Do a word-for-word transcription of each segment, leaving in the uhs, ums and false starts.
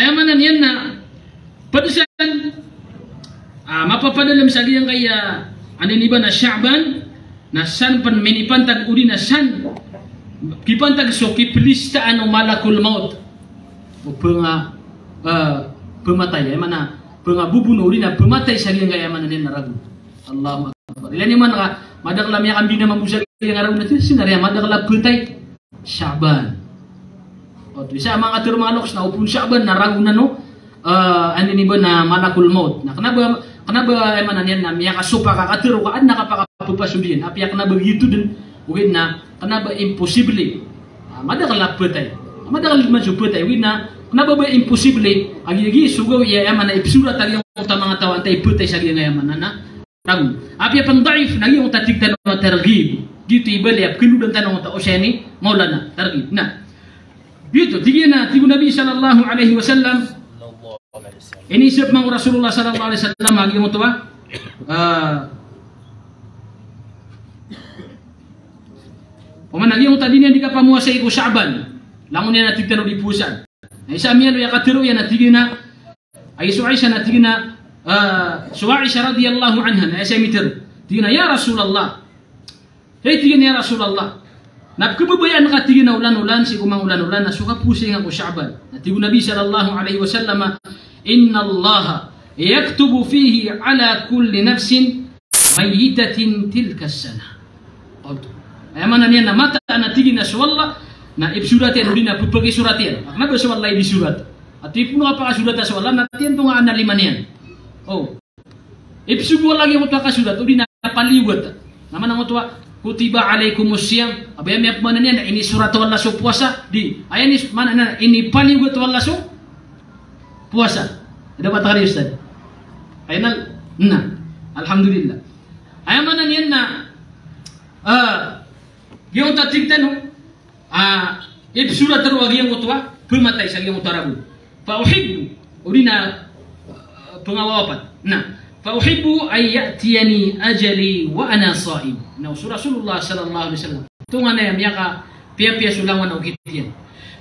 Aya maana niyan na pd san a mapapadalm sa giyangkaya, anda ini ba, na Sha'ban, na san pn minipantag odi na san kipantag so kiplistaan o malakul maut o pnga, eh, pmatay, aya maana pngabobono odi na pmatay sa giyangkaya, aya maana niyan na ragon. Allahu Akbar. Ilay niyo man ka, madakl a miyakambinama bo sa giyangkaya ragon na tiyan, sii na riya madakl a ptay. Sha'ban. Oto, isa a manga katharo, manga loks, na opama Sha'ban na ragon anan o, eh, anda ini ba, na malakul maut. Na kna ba, kna ba, aya maana niyan na miyakasopak a katharo ka adn a kapakapphasod iyan. Apiya kna ba giyoto dn, ogaid na kna ba imposible a madakl a ptay. Madakl man so ptay, ogaid na kna ba ba imposible a giyangkai so gawii a, aya maana, ipsorat a giyangkoto a manga taw a antaa i ptay sa giyangkai, aya maana, na ragon. Apiya pn da'if, na giyangkoto a tig tano a targhib. Giyoto i bali a pkhandodan tano angkoto a osay ni Maulana, targhib. Na giyoto, tig iyan a, tig o Nabi sallallahu alaihi wasallam, inisap man o Rasulullah sallallahu alaihi wasallam a giyangkoto a, ah, opama na giyangkoto a di niyan di kapamowasai ko Sha'ban, langon iyan a tig tano di powasaan. Na isa a miyaaloy a katharo iyan a tig iyan a, Ay, so Aisha na tig iyan a, ah, so Aisha radiyallahu anha, na aya siya mitharo. Tig iyan a, "Ya Rasulullah." Hay, tig iyan a, "Ya Rasulullah, na pkhababayaan ka," tig iyan a, "olan-olan, sii ko manga olan-olan, na so kapowasai nga ko Sha'ban." Na tig o Nabi sallallahu alaihi wasallam, "Innallaha yaktubu fihi ala kulli nafsin mayyitatin tilka as-sanah." Oto. Aya maana niyan na mataan a tig iyan a so Allah na ipsorat iyan, odi na pphakasorat iyan. Kna ba so Allah i di sorat. Ati pn o kapakasorat a so Allah na tiyan to nga analima niyan. O. Ipsogo Allah giyangkoto a kasorat, odi na paliyogat. Na maana angkoto a, "Kutiba alaikumus siyam." Abaya, aya maana niyan na inisorat o Allah so powasa. Di. Aya ini maana niyan na inipaliyogat o Allah so powasa. Dapat ka di, Ustadz? Final? Na. Alhamdulillah. Aya maana niyan na, ah, giyangkoto a tig tano, ah, ipsorat roo a giyangkoto a pmatay sa giyangkoto a ragon. Fa uhibbu, odi na, ah, pngawawapat. Na, fa uhibbu an ya'tiyani ajali wa ana sa'im. Na so Rasulullah sallallahu alaihi wasallam, tonganay a miyakapiyapiya so langon a okit iyan,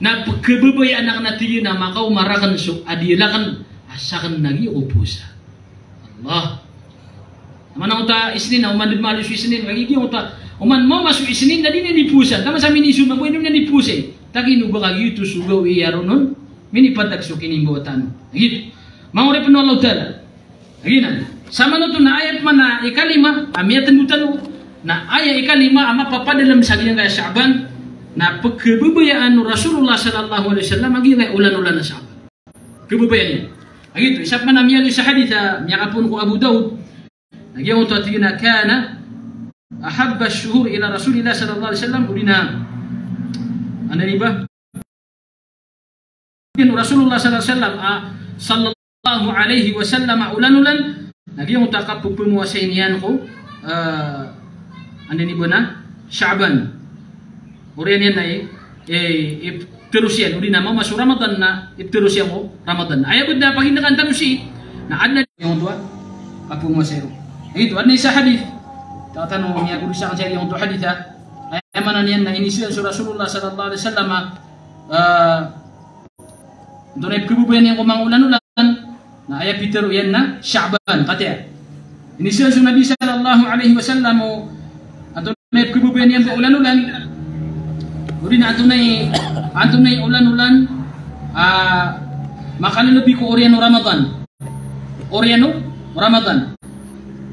na pkhababayaan akn a tig iyan a makaoma rakn so adiyal akn a sakn na giya ko powasa. Allah. Maana angkoto a Isnin, na oman dn maalo so Isnin, lagid iyan angkoto a oman maoma so Isnin na di niyan di powasaan. Taman sa minisoman bo, di niyan di powasai. Tagiyan o ba ka giyoto so gawii a ron on minipantag so kinimbawataan. Giyoto. Manga oripn o Allahu Ta'ala. Giyanan. Samanoto na aya pman a ikalima a miyatndo tano, na aya ikalima a mapapadalm sa giyangkaya Sha'ban, na pkhababayaan o Rasulullah sallallahu alaihi wasallam a giyangkaya olan-olan a Sha'ban. Khababayaan iyan. Lagid oto, isa pman a miyaaloy sa hadith a miyakapoon ko Abu Dawud. Na giyangkoto a tig iyan a, "Kana ahabba ash-shuhur ila Rasulillah sallallahu alaihi wasallam," odi na, anda ini ba, tig iyan o Rasulullah sallallahu alaihi wasallam, ah, sallallahu alaihi wasallam a olan-olan, na giyangkoto a kapphowasai niyan ko, ah, anda ini ba, na Sha'ban. Oriyan iyan na i, i, ipteros iyan, odi na maoma so Ramadan na ipteros iyan ko Ramadan. Aya bd a pagindakan tano sii na adn a giyangkoto a kapphowasai roo. Giyoto, adn a isa a hadith. Taw tano miyagoris akn sii giyangkoto a hadith a, aya maana niyan na inisoyan so Rasulullah sallallahu alaihi wasallam a, ah, antonaa i pkhababayaan iyan ko manga olan-olan. Na aya pitharo iyan na Sha'ban, katii. Inisoyan so Nabi sallallahu alaihi wasallam o antonaa i pkhababayaan iyan ko olan-olan. Odi na antonaa i, antonaa i olan-olan a makalalabi ko oriyan o Ramadan. Oriyan o Ramadan.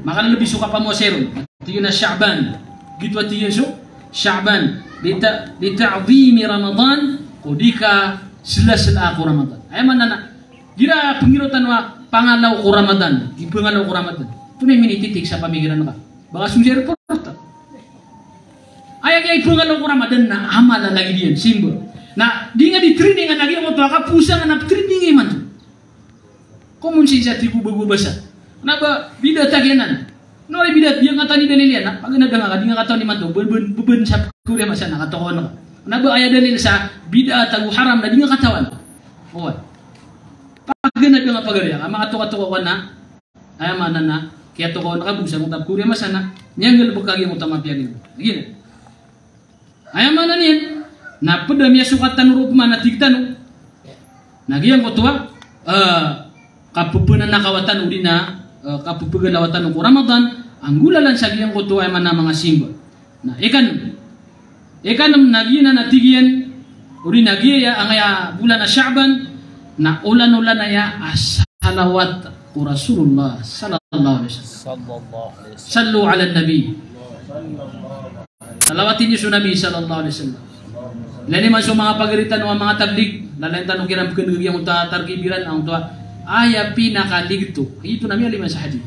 Makalalabi so kapamowasai ron. Tig iyan a Sha'ban. Giyoto a tig iyan so Sha'ban. Lita-, lita'zimi Ramadan. Ko di kaslasla ko Ramadan. Aya maana na Igira pnggiraw tano a pangalaw ko Ramadan, di pangalaw ko Ramadan. Antonaa i minititik sa pamikiran ka? Baka so sa airport. Aya giya i pangalaw ko Ramadan na amal a lagid iyan, simba. Na di nga di training a lagid iyan, oto a kapowasa nga na training imanto. Common sense a tig o ba go basa. Na ba bida tagiyanan. Ino ri bida, di nga katawan i dalil iyan, na paganad nga ka, di nga katawan imanto, bn, bn, bn sa pkhaoriyan a masa na katokawan ka. Na ba aya dalil sa bida tago haram na di nga katawan. Oway. Paganad nga pagari, a makatoka-toka ka na, aya maana na kiyatokawan ka bo sa mota pkhaoriyan a masa na, miyanggalbk ka giya mota mapiya giya. Giya. Aya maana niyan na pd a miyasokat tano roo pman a tig tano na giyangkoto a, eh, kapepena na kawatan odi na, eh, kapepegalaw tano ko Ramadan, a nggolalan sa giyangkoto a aya maana a manga simba. Na, ikanem. Ikanem na giyanan a tig iyan, odi na giya angkaya bolan a Sha'ban, na olan-olan aya a salawat ko Rasulullah sallallahu alaihi wasallam. Sallallahu alaihi wasallam. Sallu ala nabi. Salawati niyo so Nabi sallallahu alaihi wasallam. Ilay niyo man so manga pagari tano a manga tablig, lalayon tano kiran pekeneg giyangkoto a tarkib iran, angkoto a aya pinakaligto. Ito na miyaliman sa hadith.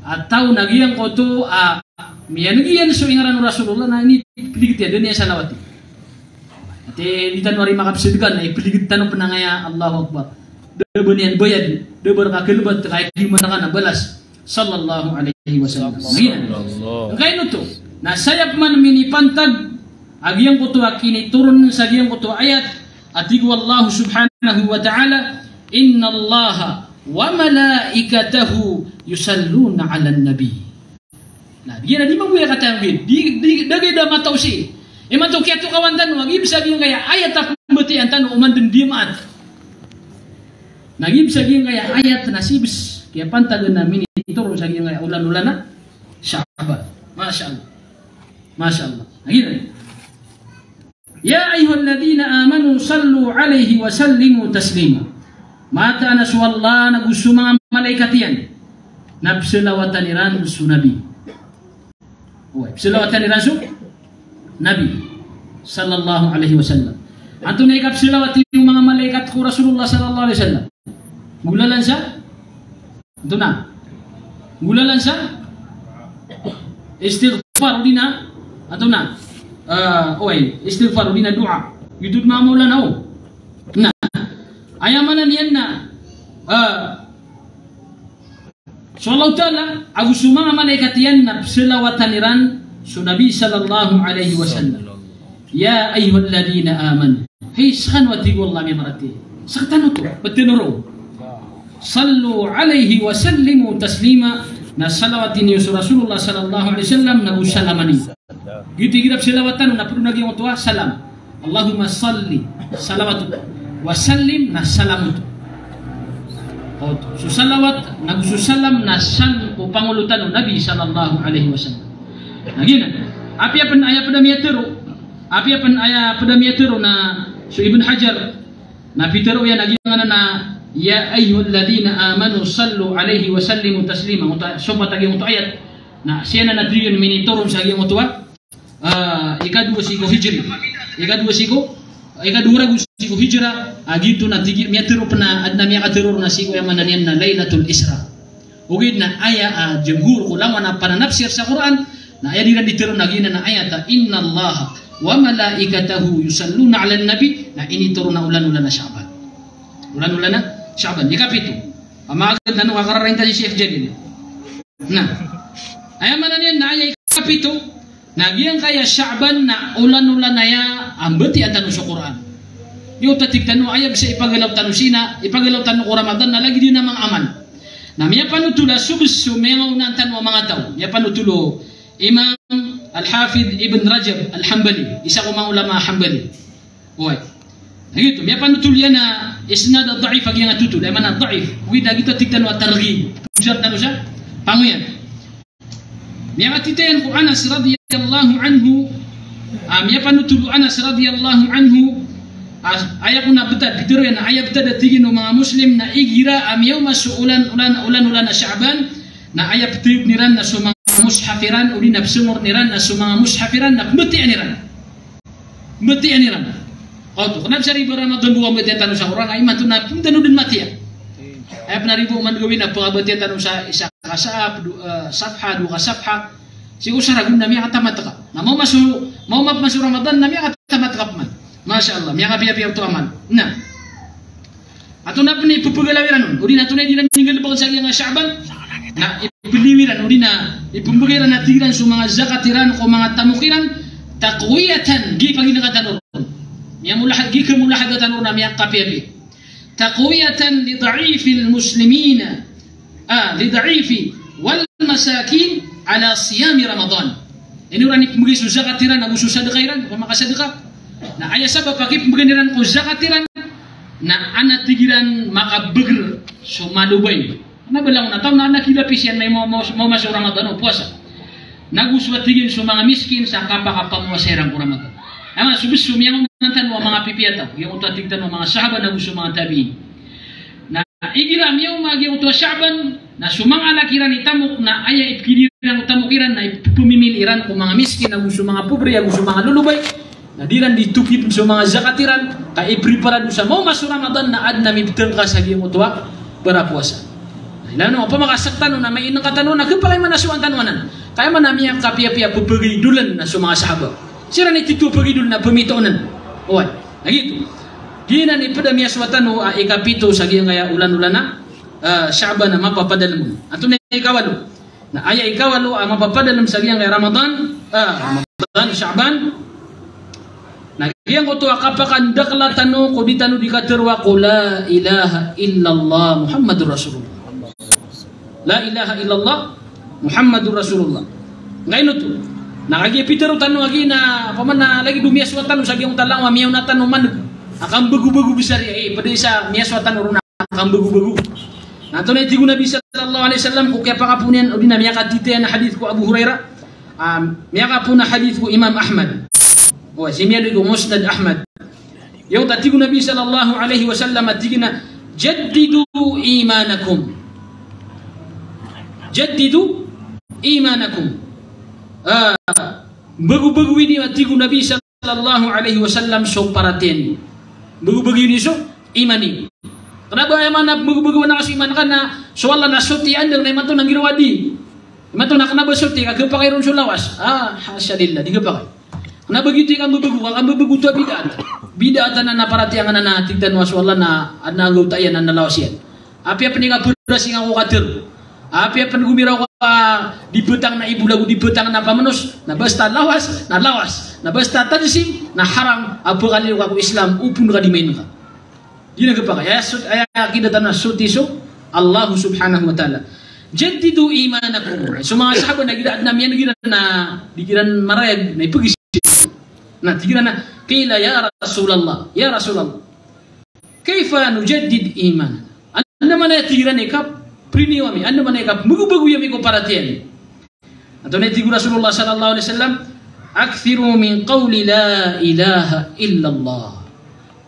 A taw na giyangkoto a miyaneg iyan so ingaran o Rasulullah na inipligit iyan, da niyan salawati. Ati di tano ari makapsedka na ipligit tano pen angkaya Allahu Akbar. Da ba niyan bayad, da ba reka kelebat, kaya di man reka na balas. Sallallahu alaihi wasallam. Sallallahu. Angkaino oto. Na saya peman minipantag a giyangkoto a kinitoron sa giyangkoto a ayat a tig o Allah subhanahu wa ta'ala, "Innallaha wa malaikatahu yusalluna 'alan nabi." Na, di na di mambo aya katanggi. Di, di, da giya da matao si. Imanto kiyatokawan tano a giya sa giyangkaya ayat a pembetiyaan tano oman den di maat. Na giya sa giyangkaya ayat na sii bes kiyapantagan a minitoron sa giyangkaya olan-olan a Sha'ban. Masha Allah. Masha Allah. Na giya. Ya ayyuhalladhina amanu sallu alayhi wa sallimu taslima. Mataan a so Allah nago so manga malaikat iyan na pesalawatan iran so Nabi. Oway, pesalawatan iran so Nabi sallallahu alaihi wasallam. Antonaa i kapesalawati o manga malaikat ko Rasulullah sallallahu alaihi wasallam? Nggolalan sa? Antonaa? Nggolalan sa? Istighfar odi na, antonaa? Eh, oway, istighfar odi na doa. Ito den manga Maulana o. Na, aya maana niyan na, eh, so Allah Ta'ala ago so manga malaikat iyan na pesalawatan iran so Nabi sallallahu alaihi wasallam. Ya ayyuhalladhina amanu. Hay sekano, a tig o Allah, a miyamaratiyaya. Sektano oto, petenoro. Sallu alayhi wa sallimu taslima. Na salawati niyo so Rasulullah sallallahu alaihi wasallam nago salamani. Giyoto i igira pesalawatan na ped on a giyangkoto a salam. Allahumma salli, salawat oto. Wa sallim, na salam oto. Oto. So salawat nago so salam na san ko pangolo tano Nabi sallallahu alaihi wasallam. Na giyanan. Apiya pen aya ped a miyatero. Apiya pen aya ped a miyatero na so Ibn Hajar na pitero iyan a giyanan a, "Ya ayyuhalladhina amanu sallu alayhi wa sallimu taslima." Oto, so patagi oto ayat. Na siyanan a tig iyan minitoron sa giyangkoto a, ah, ikadowa sii ko hijri. Ikadowa sii ko, ikadowa ragon sii ko hijra, a giyoto na tig iyan, miyatero pen a, aden a miyakatero na sii ko aya maana niyan na Lailatul Isra. Ogaid na aya, ah, jumhur ko langowan a pananapsir sa Qur'an, na aya di iran di tero na giyanan a ayat a, "Innallaha wa malaikatahu yusalluna 'alan nabi," na initoron a olan-olan a Sha'ban. Olan-olan a Sha'ban. Ikapito. Pamaagad tano ka kararain tano si Sheikh Jalil. Na, aya maana niyan na aya ikapito, na giyangkaya Sha'ban na olan-olan aya a mbatiya tano so Qur'an. Giyoto a tig tano, aya bisa ipagalaw tano sii na, ipagalaw tano ko Ramadan na lagid iyan a manga amal. Na miyapanotol a so bes so miyangaoona tano a manga taw. Miyapanotol o Imam Al-Hafidh Ibn Rajab Al-Hanbali, isa ko manga ulama Hanbali. Oway. Na giyoto, miyapanotol iyan a isnad a da'if a giyangkoto, aya maana da'if. Ogaid na giyoto a tig tano a targhib. Pzar tano sa pangoyan. Miyakatita iyan ko Anas radiyallahu anhu, ah, miyapanotol o Anas radiyallahu anhu, ah, aya kon a betad, pitero iyan a aya betad a tig iyan o manga Muslim na igira a miyaoma so olan, olan, olan-olan a Sha'ban, na aya petayod iran na so manga mushaf iran, odi na pesongoren iran na so manga mushaf iran, na pembatiya iran. Mbatiya iran. Oto, kena bisa riba Ramadan dowa mbatiya tano sa Qur'an, a imanto na pun tano den matiya. Aya pen a riba oman gawii na pengabatiya tano sa isa ka sahaf, do, eh, safha, dowa ka safha. Sii ko saragon na miyakatamat ka. Na maoma so, maoma peman so Ramadan na miyakatamat ka peman. Masha Allah, miyakapiyapiya oto a amal. Na. Antonaa pen i pepegalaw iran on, odi na antonaa i di iran di nggalebeken sa giyangkaya Sha'ban? Na ipeliyo iran, odi na ipembegay iran a tig iran so manga zakat iran ko manga tamok iran, taqwiyatan, giya i pagineka tano ron. Miyamolahad, giya i kemolahada tano ron a miyakapiyapiya. Taqwiyatan li da'ifil muslimina, ah, li da'ifi wal masakin ala siyami Ramadan. Ino iran ipembegay so zakat iran ago so sadeka iran, ko makasadeka. Na aya sabap a kipembegan iran ko zakat iran, na an a tig iran makabeger so malobay. Na bala on a taw na, na kilapis iyan na maoma, maoma so Ramadan o powasa. Nago so a tig iyan so manga miskin sa kapakapamowasa iran ko Ramadan. Aya man so bes so miyangonan tano a manga pipiya taw, giyangkoto a tig tano a manga sahaba nago so manga tabi'in. Na igira miyaoma giyangkoto a Sha'ban, na so manga ala kiran i tamok, na aya ipkidi iran o tamok iran, na ipepemimili iran ko manga miskin, ago so manga pobre, ago so manga lolobay. Na di iran di tokit so manga zakat iran, ka ipreparado sa maoma so Ramadan na aden a mibtengka sa giyangkoto a barapowasa. Na ilay on, opama ka sektano na mainengka tano na khapakay man a soan tano anan. Ka aya man a miyakapiyapiya a pepagaidolen na so manga sahaba. Siran i tito a pagaidolen na pemitaonen. Oway. Na giyoto. Giyanan i ped a miyasowa tano a ikapito sa giyangkaya olan-olan a, eh, Sha'ban a mapapadalem. Antonaa i ikawalo? Na aya ikawalo a mapapadalem sa giyangkaya Ramadan, ah, Ramadan, Sha'ban. Na giyangkoto a kapakandakla tano ko di tano di kateroa ko la ilaha illallah Muhammadur Rasulullah. La ilaha illallah Muhammadur Rasulullah. Ngkaino oto? Na kagiya pitero tano a giya na, opama na lagid o miyasowa tano sa giyangkoto a langowan a miyaona tano maneg a kambagobago besar iyan, eh, ped a isa miyasowa tano ron a kambagobago. Na antonaa i tig o Nabi sallallahu alaihi wasallam ko kiyapakapoon iyan, odi na miyakatitayan a hadith ko Abu Hurairah, ah, miyakapoon a hadith ko Imam Ahmad. O, sii miyaaloy ko Musnad Ahmad. Giyangkoto a tig o Nabi sallallahu alaihi wasallam a tig iyan a, "Jaddidu imanakum. Jaddidu imanakum." Ah, bagobagowi niyo a tig o Nabi sallallahu alaihi wasallam so paratiyaya niyo. Bagobagowi niyo so iman iyo. Kena ba aya maana bagobagowan ka so iman ka na so Allah na soti anda na imanto na nggiraw a di. Imanto na kena ba soti ka khapakay ron so lawas. Ah, hasha lillah, di khapakay. Kena ba giyoto i kambabago, ka kambabago oto a bid'ah. Bid'ah anan a paratiyaya anan a tig tano a so Allah na aden a anggawta iyan, aden a lawas iyan. Apiya pen i kaberasing ako kater. Apiya pen gomiraw ka di betang na ibolag o di betang na pamenos. Na basta lawas, na lawas. Na basta tajsim, na haram. Apiya kaliyo ka ko Islam, opama ka di mainengka. Di na khapakay. Aya sot-, aya akida tano na soti so Allah subhanahu wa ta'ala. Jaddidu imanakum. So manga sahaba na igira aden a miyaneg iran na di iran marayag, na ipegis. Na tig iran a, "Qila ya Rasulallah, ya Rasulallah. Kaifa nujaddid iman?" Anda man aya tig iran i kapriniyo ami, anda man aya kapembagobagowi ami ko paratiyaya. Antonaa i tig o Rasulullah sallallahu alaihi wasallam, "Akthiru min qawli la ilaha illallah."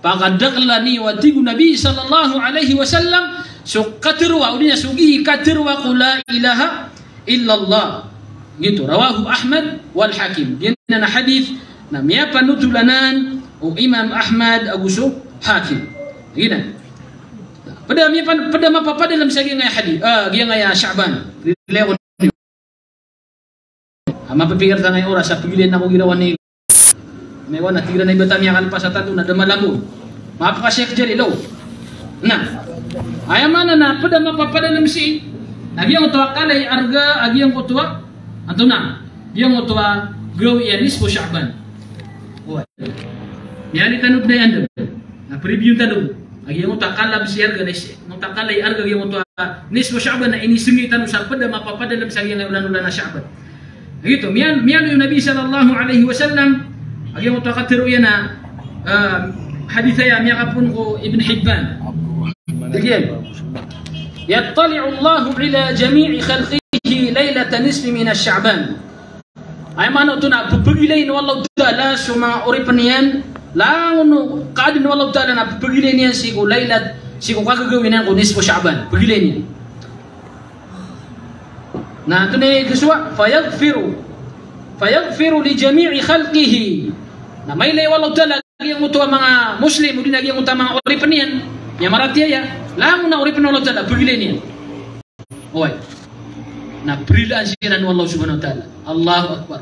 Pakadakela niyo a tig o Nabi sallallahu alaihi wasallam so kateroa, odi na so giya kateroa ko la ilaha illallah. Giyoto, rawahu Ahmad wal Hakim. Giyanan a hadith na miyapanothol anan o Imam Ahmad ago so Hakim. Giyanan. Ped a miyapan-, ped a mapapadalem sa giyangkaya hadith, ah, giyangkaya Sha'ban. Rilay ko niyo. Ah, mapipikir tano i oras a pegilayin ako girawan i. Miyawan a tig iran a iba ta miyakalpas a tato na da malambo. Maap ka Sheikh Jalil, o. Na. Aya maana na ped a mapapadalem sii. Na giyangkoto a kala i arga, a giyangkoto a, antonaa? Giyangkoto a gawii a nisfu Sha'ban. Oway. Miyaaloy tano den a anda. Na preview tano. A giyangkoto a kala bes i arga na is-, giyangkoto a kala i arga giyangkoto a nisfu Sha'ban na inisenggi tano sa ped a mapapadalem sa giyangkaya olan-olan a Sha'ban. Giyoto, miya-, miyaaloy o Nabi sallallahu alaihi wasallam, a giyangkoto a katero iyan a, ah, hadith aya miyakapoon ko Ibn Hibban. Tig iyan, "Yattali'u Allahu ila jami'i khalqihi lailata nisfi min Sha'ban." Aya maana oto na pepegilayin o Allahu Ta'ala so manga oripen iyan, langon o kaadn o Allahu Ta'ala na pepegilayin iyan sii ko lailat, sii ko kagagawii niyan ko nisfu Sha'ban. Pegilayin iyan. Na antonaa i kasowa, fayaghfiru, fayaghfiru li jami'i khalqihi. Na mailay o Allahu Ta'ala giyangkoto a manga Muslim, odi na giyangkoto a manga oripen iyan, miyamaratiyaya, langon a oripen o Allahu Ta'ala, pegilayin iyan. Oway. Na perilaan siran o Allah Subhanahu wa Ta'ala. Allahu Akbar.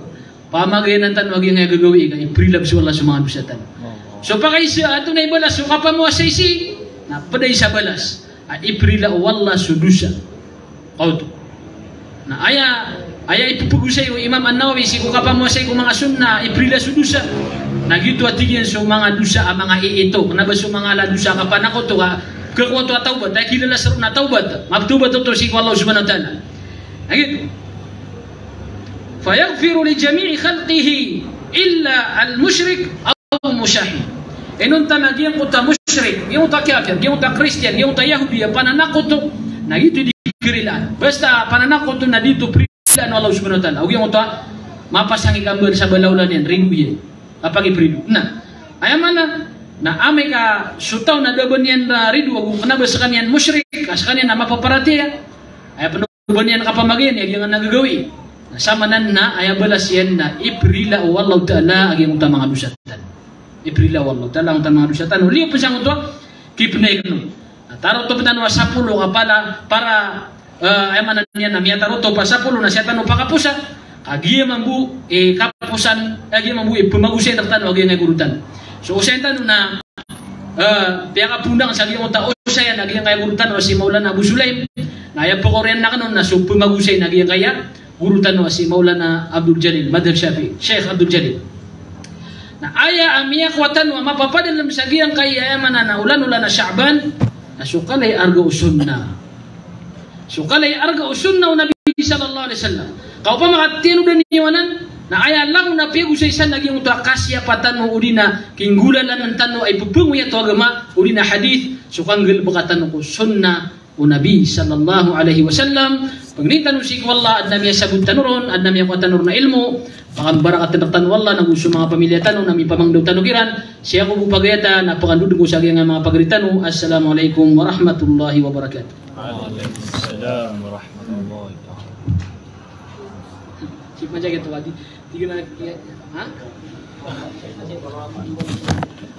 Pamagayanan tano a giyangkaya gagawii ka iperila so Allah so manga dosa tano. So pakaisa, antonaa i balas so kapamowasa sii, na ped a isa balas a iperila o Allah so dosa. Kaoto. Na aya, aya ipepegosay o Imam An-Nawawi sii ko kapamowasa ko manga sunnah, iperila so dosa. Na giyoto a tig iyan so manga dosa a manga iito. Kena ba so manga ala dosa a kapanakoto ka, kakowa oto a tawbat, a kilala sa ron a tawbat. Mapetawbat oto sii ko Allah Subhanahu wa Ta'ala. Na giyoto. Fayaghfiru li jami'i khalqihi illa al-mushrik aw mushahid. Inonta na giyangkoto a mushrik mushrik, giyangkoto a kafir, giyangkoto a Kristiyan, giyangkoto a Yahudi a pananakoto, na giyoto i di kirilaan. Basta pananakoto na di oto prilaan o Allah subhanahu wa ta'ala. O giyangkoto a mapasang i kambal sa balaola niyan, rido iyan. Kapag iprido. Na aya maana na amay ka so taw na da a ba niyan rido ago kna ba skaniyan mushrik, a skaniyan a mapaparatiyaya, aya pn o ba niyan kapamagayan i giyangkanan a gagawii. Na samanan na aya balas iyan na iprila o Allah ta'ala a giyangkoto a manga dosa tano. Iprila o Allah ta'ala a giyangkoto a manga dosa tano. Liyo pn sangkoto a kipnay kano. Na tarotop tano a sapolo ka pala para, eh, aya maana niyan na miyataroto pa sapolo na sii tano pakaposa. Kagiya mambo, eh, kaposan, eh, kagiya mambo, eh, pmagosay rktano a giyangkaya goro tano. So, osayan tano na, eh, piyakapondang sa giyangkoto a osayan a giyangkaya goro tano a si Maulana Abu Sulaim. Na aya pkaoriyan akn on na so pmagosay a giyangkaya goro tano a si Maulana Abdul Jalil, Madhab Shafi'i, Sheikh Abdul Jalil. Na aya a miyakowa tano a mapapadalm sa giyangkaya aya maana na olan-olan a Sha'ban, na so kala i arga o sunnah. So kala i arga o sunnah o Nabi sallallahu alaihi wasallam. Ka opama ka tiyanodan iyo anan, na aya langon a piyagosay san a giyangkoto a kasiyapa tano odi na kinggolalan tano a ippangoyat o agama, odi na hadith, so kanggalbka tano ko sunnah o Nabi sallallahu alaihi wasallam. Pangnin tano sii ko Allah, adn a miyasabot tano ron, adn a miyakowa tano ron a ilmo, pakambarakatn rktano o Allah, nago so manga pamilya tano, na mipamangdaw tano kiran, sii ako bo pagayata, na pkandodn ko sa giyangkaya manga pagari tano. Assalamu alaikum warahmatullahi wabarakatuh. Waalaikumsalam warahmatullahi wabarakatuh. Sii ko manjagit wadi.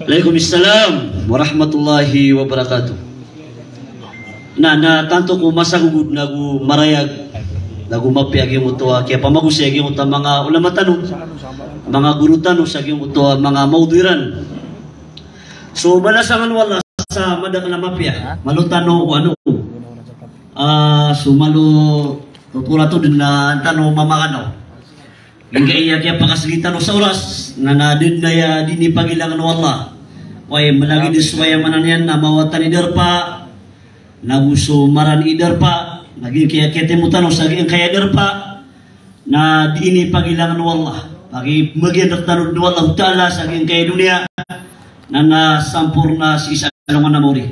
Alaikum salam warahmatullahi wabarakatuh. Na, na tanto ko masagogod nago marayag, nago mapiya giyangkoto a kiyapamagosay giyangkoto a manga ulama tano, manga goro tano sa giyangkoto a manga mawdu' iran. So balasan o Allah sa madakl a mapiya, malo tano o ano, ah, so malo totoratod na tano mamakanaw. Giyangkaya kiyapakasgii tano sa oras, na, na dn aya di niyan pagilangn o Allah. Oway, malagid so aya maana niyan na mawatan i darpa, nago so maran i darpa, na giyangkaya kiyatimo tano sa giyangkaya darpa, na di ini pagilangn o Allah. Pagimbagian rktano o Allah Ta'ala sa giyangkaya doniya, na, na samporna sii sa alongan a maori.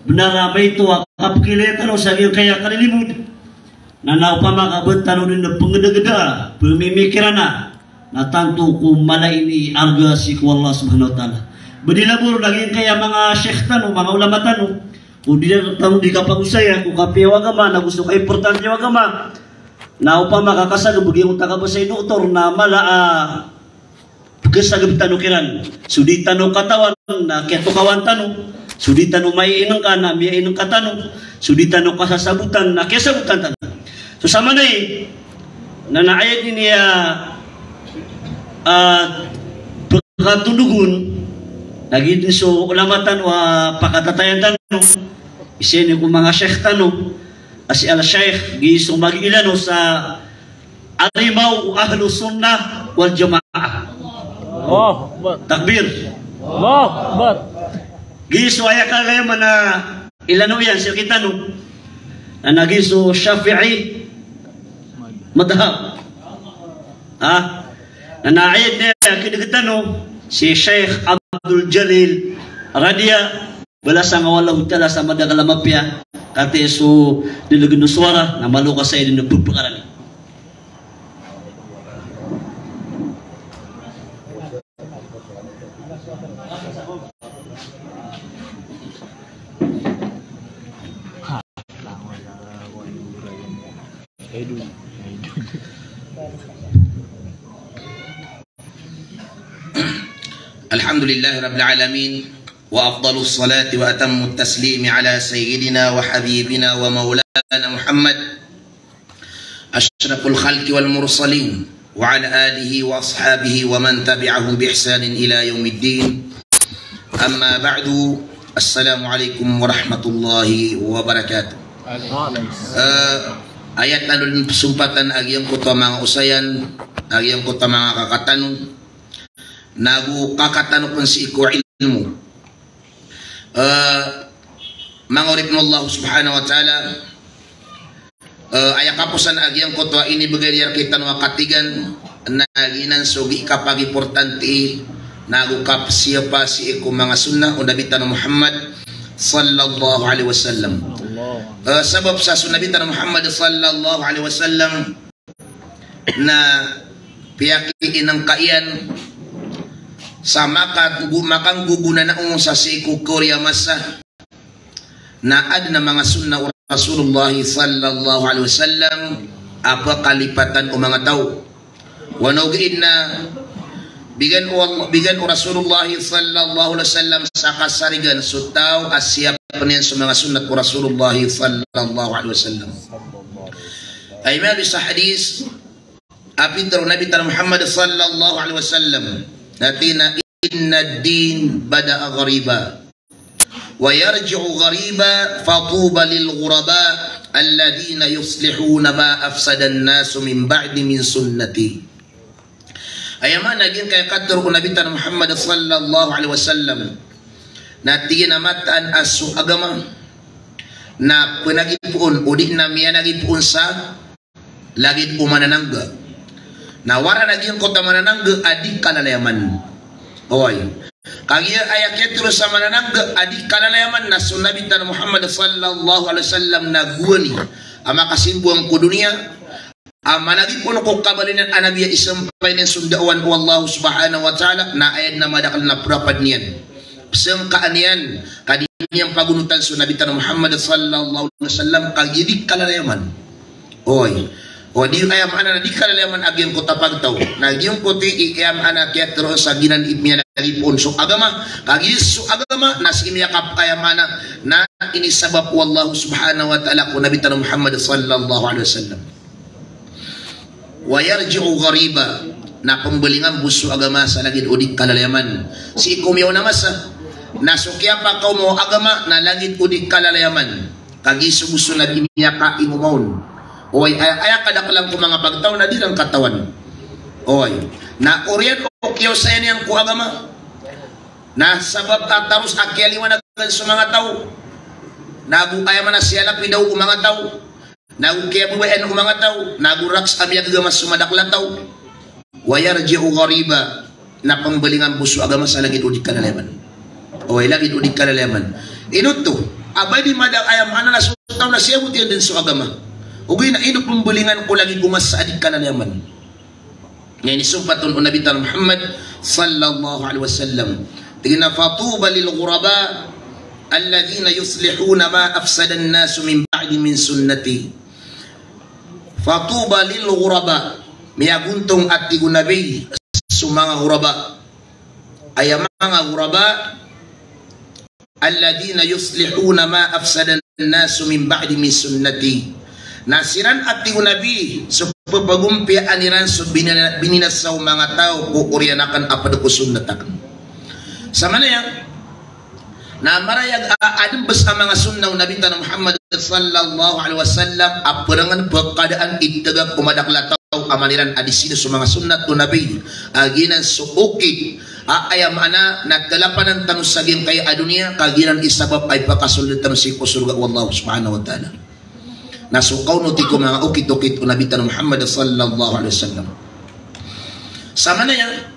Bnar a maito a kapkhailay tano sa giyangkaya kalilimod. Na, na opama ka ba tano dn pngdagda, pmimikiran a, na tanto ko mala ini arga sii ko Allah Subhanahu wa Ta'ala. Ba di labo ron a giyangkaya manga sheikh tano, manga ulama tano, o di tano di kapagosaya ko kapiya o agama, nago so kaimportante o agama. Na opama ka kasagb giyangkoto a kabasa i doktor na mala a pkhasagb tano kiran. So di tano katawan na kiyatokawan tano. So di tano maiinngka na miyainngka tano. So di tano kasasabotan na kiyasabotan tano. So samanaya, na, na aya dn aya, ah, pkhatondog on, na giyoto so ulama tano a pakatatayan tano, isa ini ko manga sheikh tano, a si Al-Sheikh, giya so magiilano sa Arimaw o Ahlus Sunnah wal Jamaah. Allahu Akbar. Takbir. Allahu Akbar. Giya so aya kala aya maana ilano iyan sii rktano. Na, na giya so Shafi'i madhab. Ha? Na, na aya dn aya kidg tano si Sheikh Abdul Jalil Radia, balasan o Allahu Ta'ala sa madakl a mapiya, katii so dlgn o sowara, na malo ka saya dn pphakaran. الحمد لله رب العالمين، وأفضل الصلاة وأتم التسليم على سيدنا وحبيبنا ومولانا محمد أشرف الخلق والمرسلين وعلى آله وأصحابه ومن تبعهم بإحسان إلى يوم الدين. أما بعد، السلام عليكم ورحمة الله وبركاته. Eh, aya tano dn psompatan a giyangkoto a manga osayan, a giyangkoto a manga kaka tano, nago kaka tano pn sii ko ilmo. Eh, manga oripn o Allah Subhanahu wa Ta'ala, eh, aya kaposan a giyangkoto a inibgay iyan rktano a katigan, na giyanan so gii kapagimportante, nago kapsiyapa sii ko manga sunnah o Nabi tano Muhammad sallallahu alaihi wasallam. Eh, sabap sa so Nabi tano Muhammad sallallahu alaihi wasallam na piyakiinengka iyan sa maka-, makanggogonanao sa sii ko kori a masa. Na aden a manga sunnah o Rasulullah sallallahu alaihi wasallam a pekalipatan o manga taw. Oway, na ogaid na bigan o Allah, bigan o Rasulullah sallallahu alaihi wasallam sa kasarigan so taw a siyapen iyan so manga sunnat o Rasulullah sallallahu alaihi wasallam. Aya maana sa hadis a pitharo o Nabi tano Muhammad sallallahu alaihi wasallam, na tig iyan a, "Innad din bada'a ghariba, wa yarji'u ghariba, fatuba lil ghuraba, alladhina yuslihuna ma afsadan nasu min ba'di min sunnati." Aya maana giyangkaya katharo o Nabi tano Muhammad sallallahu alaihi wasallam, na tig iyan a mataan a so agama na penagipoon, odi na miyanagipoon sa lagid o mananangga. Na warana giyangkoto a mananangga a di kalalayaman. Oway. Kagiya aya kiyatharo sa mananangga a di kalalayaman na so Nabi tano Muhammad sallallahu alaihi wasallam na gowani a makasimbowang ko doniya, a managipoon ko kabaloy niyan a nabi a isampay niyan so daawan o Allah subhanahu wa ta'ala, na aya den a madakl na prapad niyan, pesengkaan iyan, ka di niyan pagonotan so Nabi tano Muhammad sallallahu alaihi wasallam, kagiya di kalalayaman. Oway. O di, aya maana na di kalalayaman a giyangkoto a pagtaw. Na giyangkoto i, aya maana kiyatharo sa giyanan i miyanagipoon so agama. Kagiya so agama na sii miyakap, aya maana na inisabap o Allah subhanahu wa ta'ala ko Nabi tano Muhammad sallallahu alaihi wasallam. Wa yarji'u ghariba, na pembelingan bo so agama sa lagid o di kalalayaman. Sii ko miyaona a masa na so kiyapakaoma o agama na lagid o di kalalayaman. Kagiya so bo so Nabi miyakaingoma on. Oway, aya, aya kadaklan ko manga pagtaw na di ran katawan. Oway. Na oriyan o kiyaosaya niyan ko agama na sabap a taros a kiyaliwanagan so manga taw. Na ago aya maana siyalapidaw o manga taw. Na ago kiyababayaan o manga taw. Na ago raks a miyagagama so madakl a taw. Wa yarji'u ghariba, na pembelingan bo so agama sa lagid o di kalalayaman. Oway, lagid o di kalalayaman. Ino oto? A ba di mada, aya maana na so taw na siyabot iyan den so agama. Ogaid na ino pembelingan ko lagid o masa a di kalalayaman. Na inisompat on o Nabi tano Muhammad sallallahu alaihi wasallam. Tig iyan a, "Fatuba lil ghuraba, alladhina yuslihuna ma afsadan nasu min ba'di min sunnati." Fatuba lil ghuraba. Miyagontong, a tig o Nabi, so manga ghuraba. Aya manga ghuraba, alladhina yuslihuna ma afsadan nasu min ba'di min sunnati. Na siran, a tig o Nabi, so pepagompiyaan iran so binina-, bininasa o manga taw ko oriyan aken a ped ko sunnat aken. Sa manaya, na marayag a, a, adn bes a manga sunnah o Nabi tano Muhammad sallallahu alaihi wasallam a perengan pekadaan i tegak o madakl a taw a maniran a di sida so manga sunnat o Nabi a giyanan so okit a, aya maana na telapanan tano sa giyangkaya a doniya, ka giyanan i sabap a ipakasold tano sii ko sorga o Allah subhanahu wa ta'ala. Na so kaonoti ko manga okit-okit o Nabi tano Muhammad sallallahu alaihi wasallam. Sa manaya,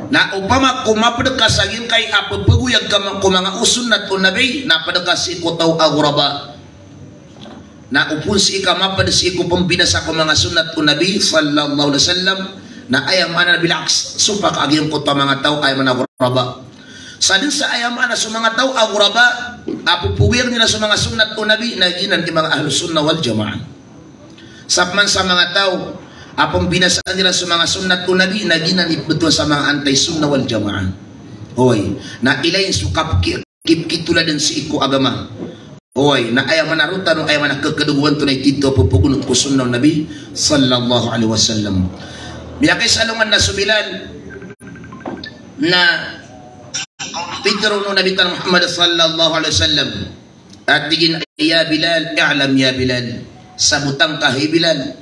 na opama ko maped ka sa giyangkai a pepegoyag ka ma-, ko manga sunnat o Nabi, na ped ka sii ko taw a ghuraba. Na opama sii ka maped sii ko pembinasa ko manga sunnat o Nabi sallallahu alaihi wasallam, na aya maana bil aks, sopak a giyangkoto a manga taw, aya maana ghuraba. Sadn sa aya maana so manga taw a ghuraba a pepegoyag iran so manga sunnat o Nabi, na giyanan i manga ahlus sunnah wal jamaah. Sa pman sa manga taw a pembinasaan iran so manga sunnat o Nabi, na giyanan i pembetowan sa manga anti sunnah wal jamaah. Oway, na ilay so kapki-, kipkitoladan sii ko agama. Oway, na aya maana roo tano, aya maana kekedogowan tano i tito a pepegonot ko sunnah o Nabi sallallahu alaihi wasallam. Miyakaisa alongan na so Bilal, na pitharo o Nabi tano Muhammad sallallahu alaihi wasallam, a tig iyan, "Ya Bilal, i'lam ya Bilal." Sabotan ka, hay Bilal.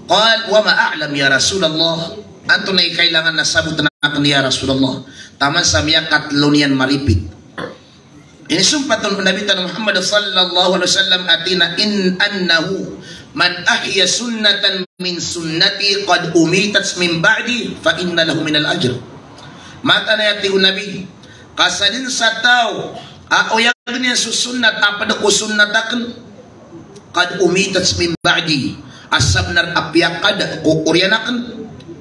Qal, "Wa ma a'lam ya Rasulullah?" Antonaa i kailangan na sabotan aken, ya Rasulullah? Taman sa miyakatlo niyan ma-repeat. Inisompat on o Nabi tano Muhammad sallallahu alaihi wasallam a tig iyan a, "In annahu man ahya sunnatan min sunnati qad umitat min ba'di fa inna lahu minal ajr." Mataan a tig o Nabi, ka sadn sa taw a oya niyan so sunnat a pd ko sunnat akn, qad umitat min ba'di, a sabnar a piyakada ko oriyan akn,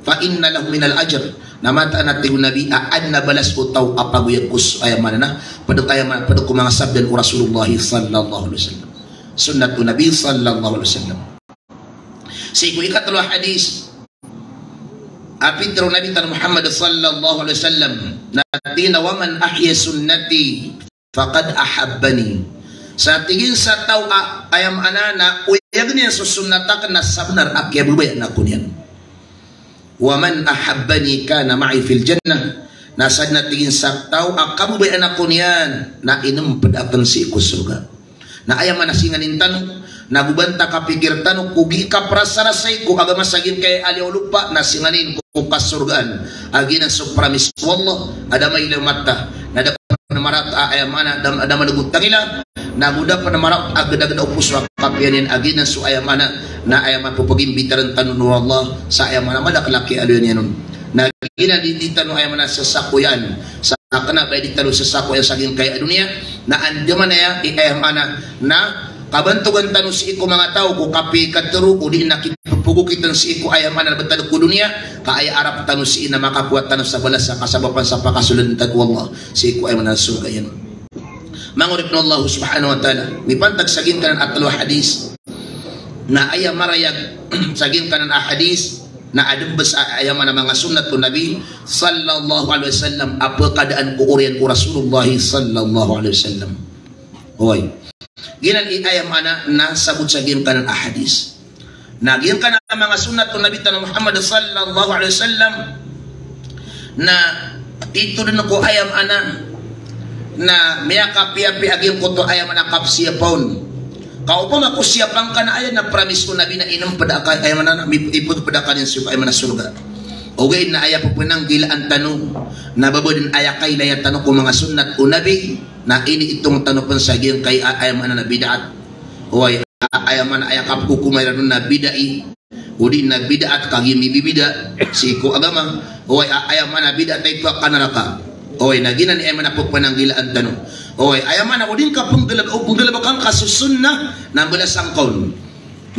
fa inna lahu minal ajr, na mataan a tig o Nabi a adn a balas o taw a pagoyag ko s-, aya maana na, pd, aya maana, pd ko manga sabda o Rasulullah sallallahu alaihi wasallam. Sunnat o Nabi sallallahu alaihi wasallam. Sii ko ikatlo a hadis a pitharo o Nabi tano Muhammad sallallahu alaihi wasallam, na tig iyan a, "Wa man ahya sunnati faqad ahabbani." Sa tig iyan sa taw a, aya maana na oyagn iyan so sunnat akn na sabnar a kiyababayaan ako niyan. "Wa man ahabbani kana ma'i fil jannah." Na sadn a tig iyan sa taw a kababayaan ako niyan na inmpd akn sii ko sorga. Na aya maana singanin tano, na go ba ngka kapikir tano ko gii kaprasarasai ko agama sa giyangkai a liyawaw o lopa, na singanin ko kasorgaan a giyanan so promise o Allah a da mailay o mata, na da pn maraot a, aya maana, da, da man'g o tangila, na go da pn maraot a gdagda o poso a kapiya niyan a giyanan so, aya maana, na aya maana pphagimbitarn tano o Allah sa, aya maana, madakl a kiyaaloya niyan on. Na giyanan di, di tano, aya maana, sasakoyaan. Sa kna ba di tano sasakoyaan sa giyangkai a doniya, na andamanaya i, aya maana, na kabantogan tano sii ko manga taw ko kapikatero odi na kipphagokitn sii ko, aya maana, btad ko doniya, ka aya arap tano sii na makakowa tano sa balas a kasabapan sa pakasoldn tano o Allah sii ko, aya maana, sorga iyan. Manga oripn o Allah subhanahu wa ta'ala, mipantag sa giyangkanan a tlo a hadis, na aya marayag sa giyangkanan a hadis, na adn bs a, aya maana, manga sunnat o Nabi sallallahu alaihi wasallam a pkadaan ko oriyan o Rasulullah sallallahu alaihi wasallam. Oway. Giyanan i, aya maana, na sabot sa giyangkanan a hadis. Na giyangkanan a manga sunnat o Nabi tano Muhammad sallallahu alaihi wasallam, na tito dn ko, aya maana, na miyakapiyapiya a giyangkoto, aya maana, kapsiyapa on. Ka opama ko siyapa ngka na aya na promise o Nabi na inmpd aka, aya maana, na mi-, ipagpd aka niyan sii ko, aya maana, sorga. Ogaid na aya pphanggilaan tano na ba bo dn aya kailaya tano ko manga sunnat o Nabi, na iniitong tano pn sa giyangkai a, aya maana, na bid'at. Oway, a, aya maana, aya kapkokoma iran on na bid'ah. Odi na bid'at, kagiya mibibida sii ko agama. Oway, a, aya maana, bid'at a ipaka naraka. Oway, na giyanan i, aya maana, pphanggilaan tano. Oway, aya maana, o di ngka pnggalb-, o pnggalbka ngka so sunnah na mbalasan ka on.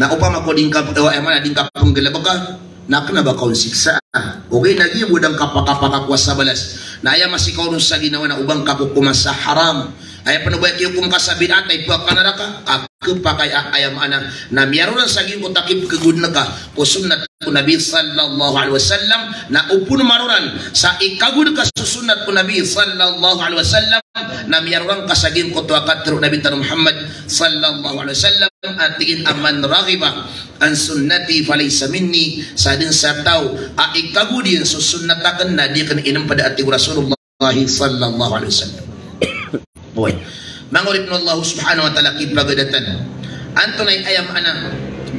Na opama ko di ngka, oway, aya maana, di ngka pnggalbka, na kna ba ka on siksaa. Ogaid na giya bo da ngka pakapakakowa sa balas. Na aya masikaw ron sa ginawa na o ba ngka kokoma sa haram. Aya pn o ba kiyokom ka sa bid'at a ipaka naraka, a khapakay a, aya maana, na miyaroran sa giyangkoto a kipkhagoodn ka ko sunnat o Nabi sallallahu alaihi wasallam, na o pn maroran sa ikhagood ka so sunnat o Nabi sallallahu alaihi wasallam, na miyaroran ka sa giyangkoto a katharo o Nabi tano Muhammad sallallahu alaihi wasallam, a tig iyan a, "Man raghiba an sunnati falaysa minni," sa dn sa taw a ikhagood iyan so sunnat akn na di akn inmpd, a tig o Rasulullah sallallahu alaihi wasallam. Oway. Manga oripn o Allah subhanahu wa ta'ala, kipagadatan. Antonaa i, aya maana,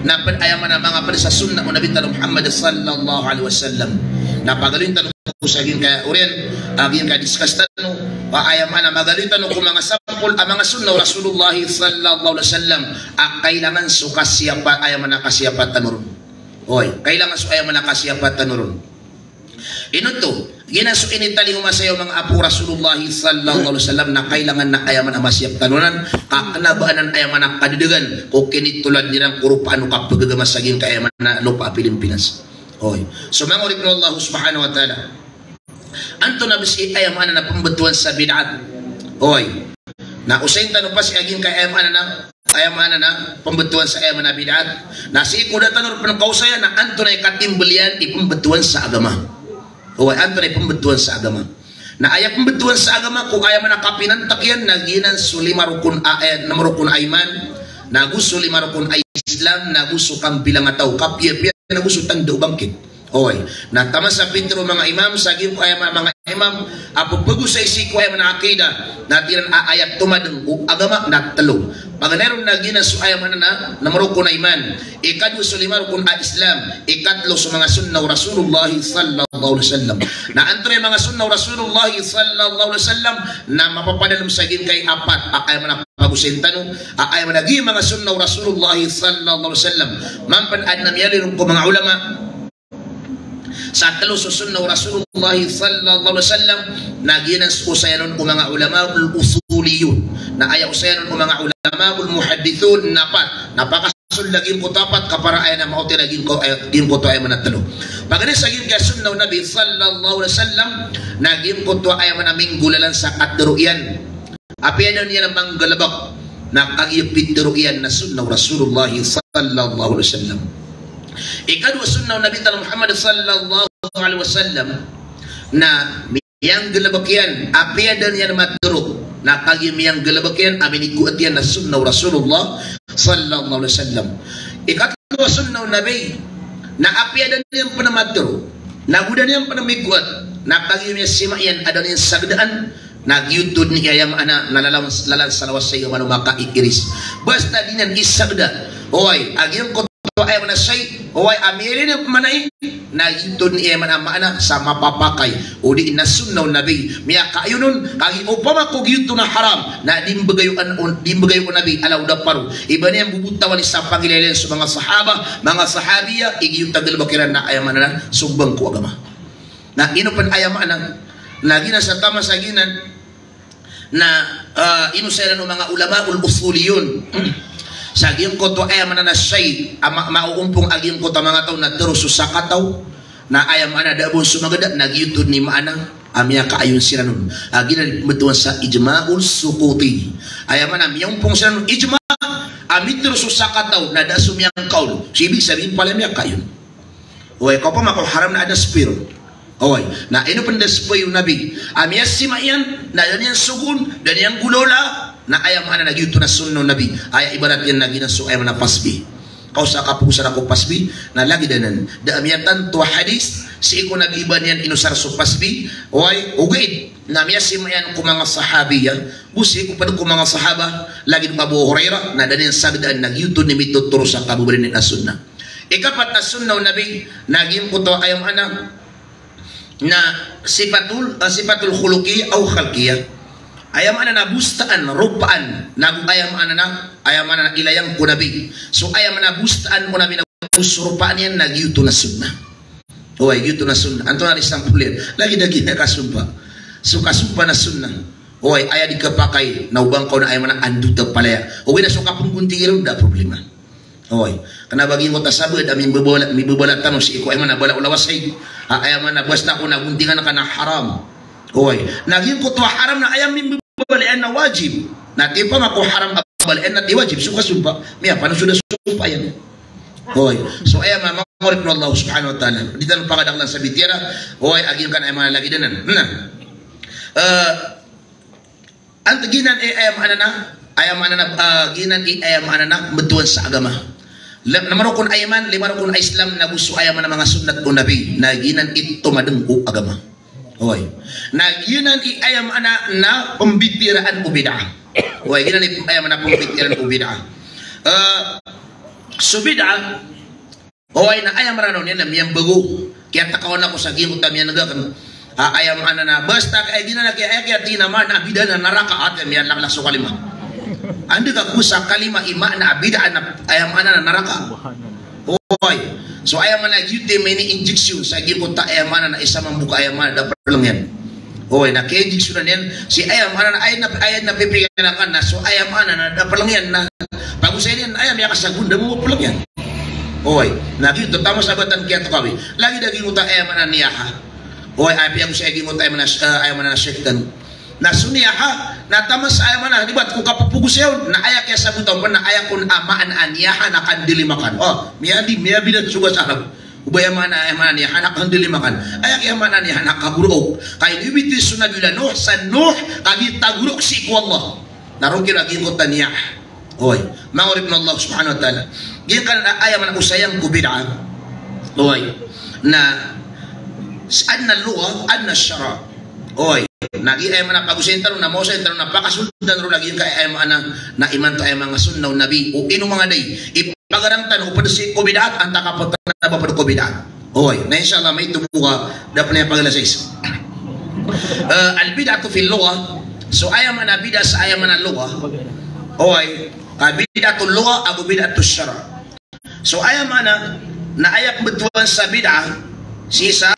na pd, aya maana, manga pd sa sunnah o Nabi tano Muhammad sallallahu alaihi wasallam. Na pagaloyn tano ko sa giyangkai a oriyan a giyangkai a discuss tano, a aya maana, magaloy tano ko manga sampol a manga sunnah o Rasulullah sallallahu alaihi wasallam a kailangan so kasiyapa, aya maana, kasiyapa tano ron. Oway, kailangan so, aya maana, kasiyapa tano ron. Ino oto? Giyanan so initalingoma saya o manga apo o Rasulullah sallallahu alaihi wasallam na kailangan na, aya maana, masiyap tano nan, ka kna ba anan, aya maana, kadadagan ko kinitolad iran ko ropaan o kapagagama sa giyangkai, aya maana, lopa a Pilipinas. Oway. So manga oripn o Allah subhanahu wa ta'ala, antonaa bs i, aya maana, na pmbtowan sa bid'at? Oway. Na osayin tano pasi a giyangkai, aya maana, na, aya maana, na pmbtowan sa, aya maana, bid'at. Na sii ko da tano ron pn kaosaya na antonaa i katimbl iyan i pmbtowan sa agama. Oway, antonaa i pmbtowan sa agama? Na aya pmbtowan sa agama ko, aya maana, kapinantak iyan na giyanan so lima rokon a, eh, nem rokon a iman, na go so lima rokon a Islam, na go so kambilangataw, kapiyapiya, na go so tanda o bangkit. Oway. Na taman sa pitharo o manga imam, sa giyangkoto a, aya maana, manga imam a pphagosay sii ko, aya maana, aqidah, na tig iran a aya tomadn o agama na tlo. Paganay ron na giyanan so, aya maana, na nem rokon a iman, ikadowa so lima rokon a Islam, ikatlo so manga sunnah o Rasulullah sallallahu alaihi wasallam. Na antonaa i manga sunnah o Rasulullah sallallahu alaihi wasallam na mapapadalm sa giyangkai a apat a, aya maana, pagosayn tano a, aya maana, giya manga sunnah o Rasulullah sallallahu alaihi wasallam. Man pn adn a miyaaloy ron ko manga ulama Sa telo so sunnah o Rasulullah sallallahu alaihi wasallam, na giyanan so osayan on o manga ulamaul usuliyun. Na aya osayan on o manga ulamaul muhaddithun na pat. Na pakasold a giyangkoto a pat ka para aya na maoti a giyangko-, aya, giyangkoto aya maana a telo. Paganay sa giyangkai a sunnah o Nabi sallallahu alaihi wasallam, na giyangkoto aya maana a minggolalan sa katero iyan. Apiya da niyan manggalebek, na kagiya pitero iyan na sunnah o Rasulullah sallallahu alaihi wasallam. Ikadowa sunnah o Nabi tano Muhammad sallallahu alaihi wasallam, na miyanggalebek iyan, apiya da niyan matero, na kagiya miyanggalebek iyan a minigoat iyan na sunnah o Rasulullah sallallahu alaihi wasallam. Ikatlo a sunnah o Nabi, na apiya da niyan pen matero, na go da niyan pen migoat, na kagiya miyasima iyan a da niyan sagdaan, na giyoto den i aya maana na lalan, lalan sa lawas sa aya maana o makaikiris. Basta di niyan isagda. Oway, a giyangkoto aya maana shay, oway, a miyailay niyan pen maana i, na giyoto den i aya maana, maana sa mapapakay. O di na sunnah o Nabi, miyakaayon on, kagiya opama ko giyoto na haram, na di mbegay o an-, on, di mbegay o Nabi, ala o da paro. Iba niyan bobotawan i sa pangilay iyan so manga sahaba, manga sahabiya, i giyoto a galebek iran na aya maana na sombang ko agama. Na ino pen aya maana, na giyanan sa taman sa giyanan, na, ah, ino sa iran o manga ulamaul usuliyun. Sa giyangkoto aya maana na shay, a ma-, maoompong a giyangkoto a manga taw na tero so sakataw, na aya maana da a bo somagada, na giyoto den i maana a miyakaayon siran on. A giyanan i pembetowan sa ijma'us sukuti. Aya maana miyaompong siran on ijma, a mitero so sakataw, na da so miyangkaol. So ibig sabihin palaya miyakaayon. Oway, ka opama ko haram na aden a spiro. Oway, na ino pen da spiro o Nabi. A miyasima iyan, na da niyan sogoon, da niyan golawlaa, na aya maana na giyoto na sunnah o Nabi. Aya ibarat iyan na giyanan so aya maana pasbi. Kaosa kapogosan ako pasbi, na lagid anan. Da a miyatanto a hadis, sii ko Nabi iba niyan inosar so pasbi, oway, ogaid na miyasima iyan ko manga sahabiya, go sii ko ped ko manga sahaba, lagid o Abu Hurairah, na da niyan sagdaan na giyoto den i mitotoro sa kababaloy niyan a sunnah. Ikapat a sunnah o Nabi, na giyangkoto aya maana na sifatul, ah, sifatul khuluqiyah aw khalqiyah. Aya maana na bostaan, ropaan, na go aya maana na, aya maana na ilayang ko Nabi. So aya maana bostaan ko Nabi na go so ropaan iyan na giyoto na sunnah. Oway, giyoto na sunnah. Antonaa i example iyan? Lagid a giya kasompa. So kasompa na sunnah. Oway, aya di kapakay, na o ba ngka on aya maana andoda palaya. Oway, na so kapenggonting iyan, da a problema. Oway. Kena ba giyangkoto a sabaad a mibabala, mibabala tano sii ko aya maana bala o lawas ay. A, aya maana basta ko na gontingan ka na haram. Oway. Na giyangkoto a haram na aya mibabala iyan na wajib. Na tipa nga ko haram a bala iyan na ti wajib. So kasompa. Miyapanosoda sompa iyan. Oway. So aya maana, manga oripn o Allah subhanahu wa ta'ala. Di tano pakadaklan sa bitiyara. Oway, a giyangkanan aya maana lagid anan. Na. Eh, Anta giyanan i aya maana na, aya maana na, ah, giyanan i aya maana na mbtowan sa agama. Lima, lima rokon a iman, lima rokon a Islam, na go so aya maana manga sunnat o Nabi, na giyanan i tomadeng o agama. Oway. Na giyanan i aya maana na pembitiyaraan o bid'ah. Oway, giyanan i aya maana pembitiyaraan o bid'ah. Eh, so bid'ah, Oway, na aya maana on iyan na miyambago. Kiyatakawan ako sa giyangkoto a miyaneg aken. A, aya maana na, basta ka, aya giyanan a kiya, aya kiyatiin a maana a bid'ah na naraka, ati a miyalaklak so kalima. Anda ka ko sa kalima i maana a bid'ah na, aya maana na naraka. Oway. So aya maana giyoto i mini-injection sa giyangkoto a aya maana na isa mambo ka aya maana da a peleng iyan. Oway, na kiya-injection iyan, si aya maana na, aya na, aya na pipikiran ka na, so aya maana na da a peleng iyan na, pagosay niyan, aya miyakasagon da mambo a peleng iyan. Oway, na giyoto, taman sa batan kiyatokawi. Lagid a giyangkoto a aya maana niyaha. Oway, aya piyagosay a giyangkoto a aya maana, eh, aya maana na shaytan. Na so niyaha, na taman sa aya maana, di ba, ko kapapagosay on, na aya kiyasabota on, na aya kon a maana a niyaha na kandilimakan. O, miyadi, miyabida so basa Arab. O ba aya maana, aya maana niyaha na kandilimakan. Aya kiya maana niyaha na kagorok. Ka inibitiyara so Nabi Nuh, sa Nuh, kagiya tagorok sii ko Allah. Na roo kira giyangkoto a niyaha. Oway. Manga oripn o Allah subhanahu wa ta'ala. Giyangkanan a aya maana osayan ko bid'ah. Oway. Na, s-, adna lugha, adna shara'. Oway. Na giya aya maana pagosayin tano na maosay tano na pakasoldan ron lagid angkai aya maana na imanto aya manga sunnah o Nabi. O ino manga day. Ipagarang tano o pd sii ko bid'ah, antaa ka pd na ba pd ko bid'ah. Oway. Na insha Allah maito bo ka da pn aya pagala sa isa. Eh, al-bid'atu fil lugha. So aya maana bid'ah sa aya maana lugha. Oway. Ah, bid'atul lugha ago bid'atus shara'. So aya maana na aya pmbtowan sa bid'ah, sii sa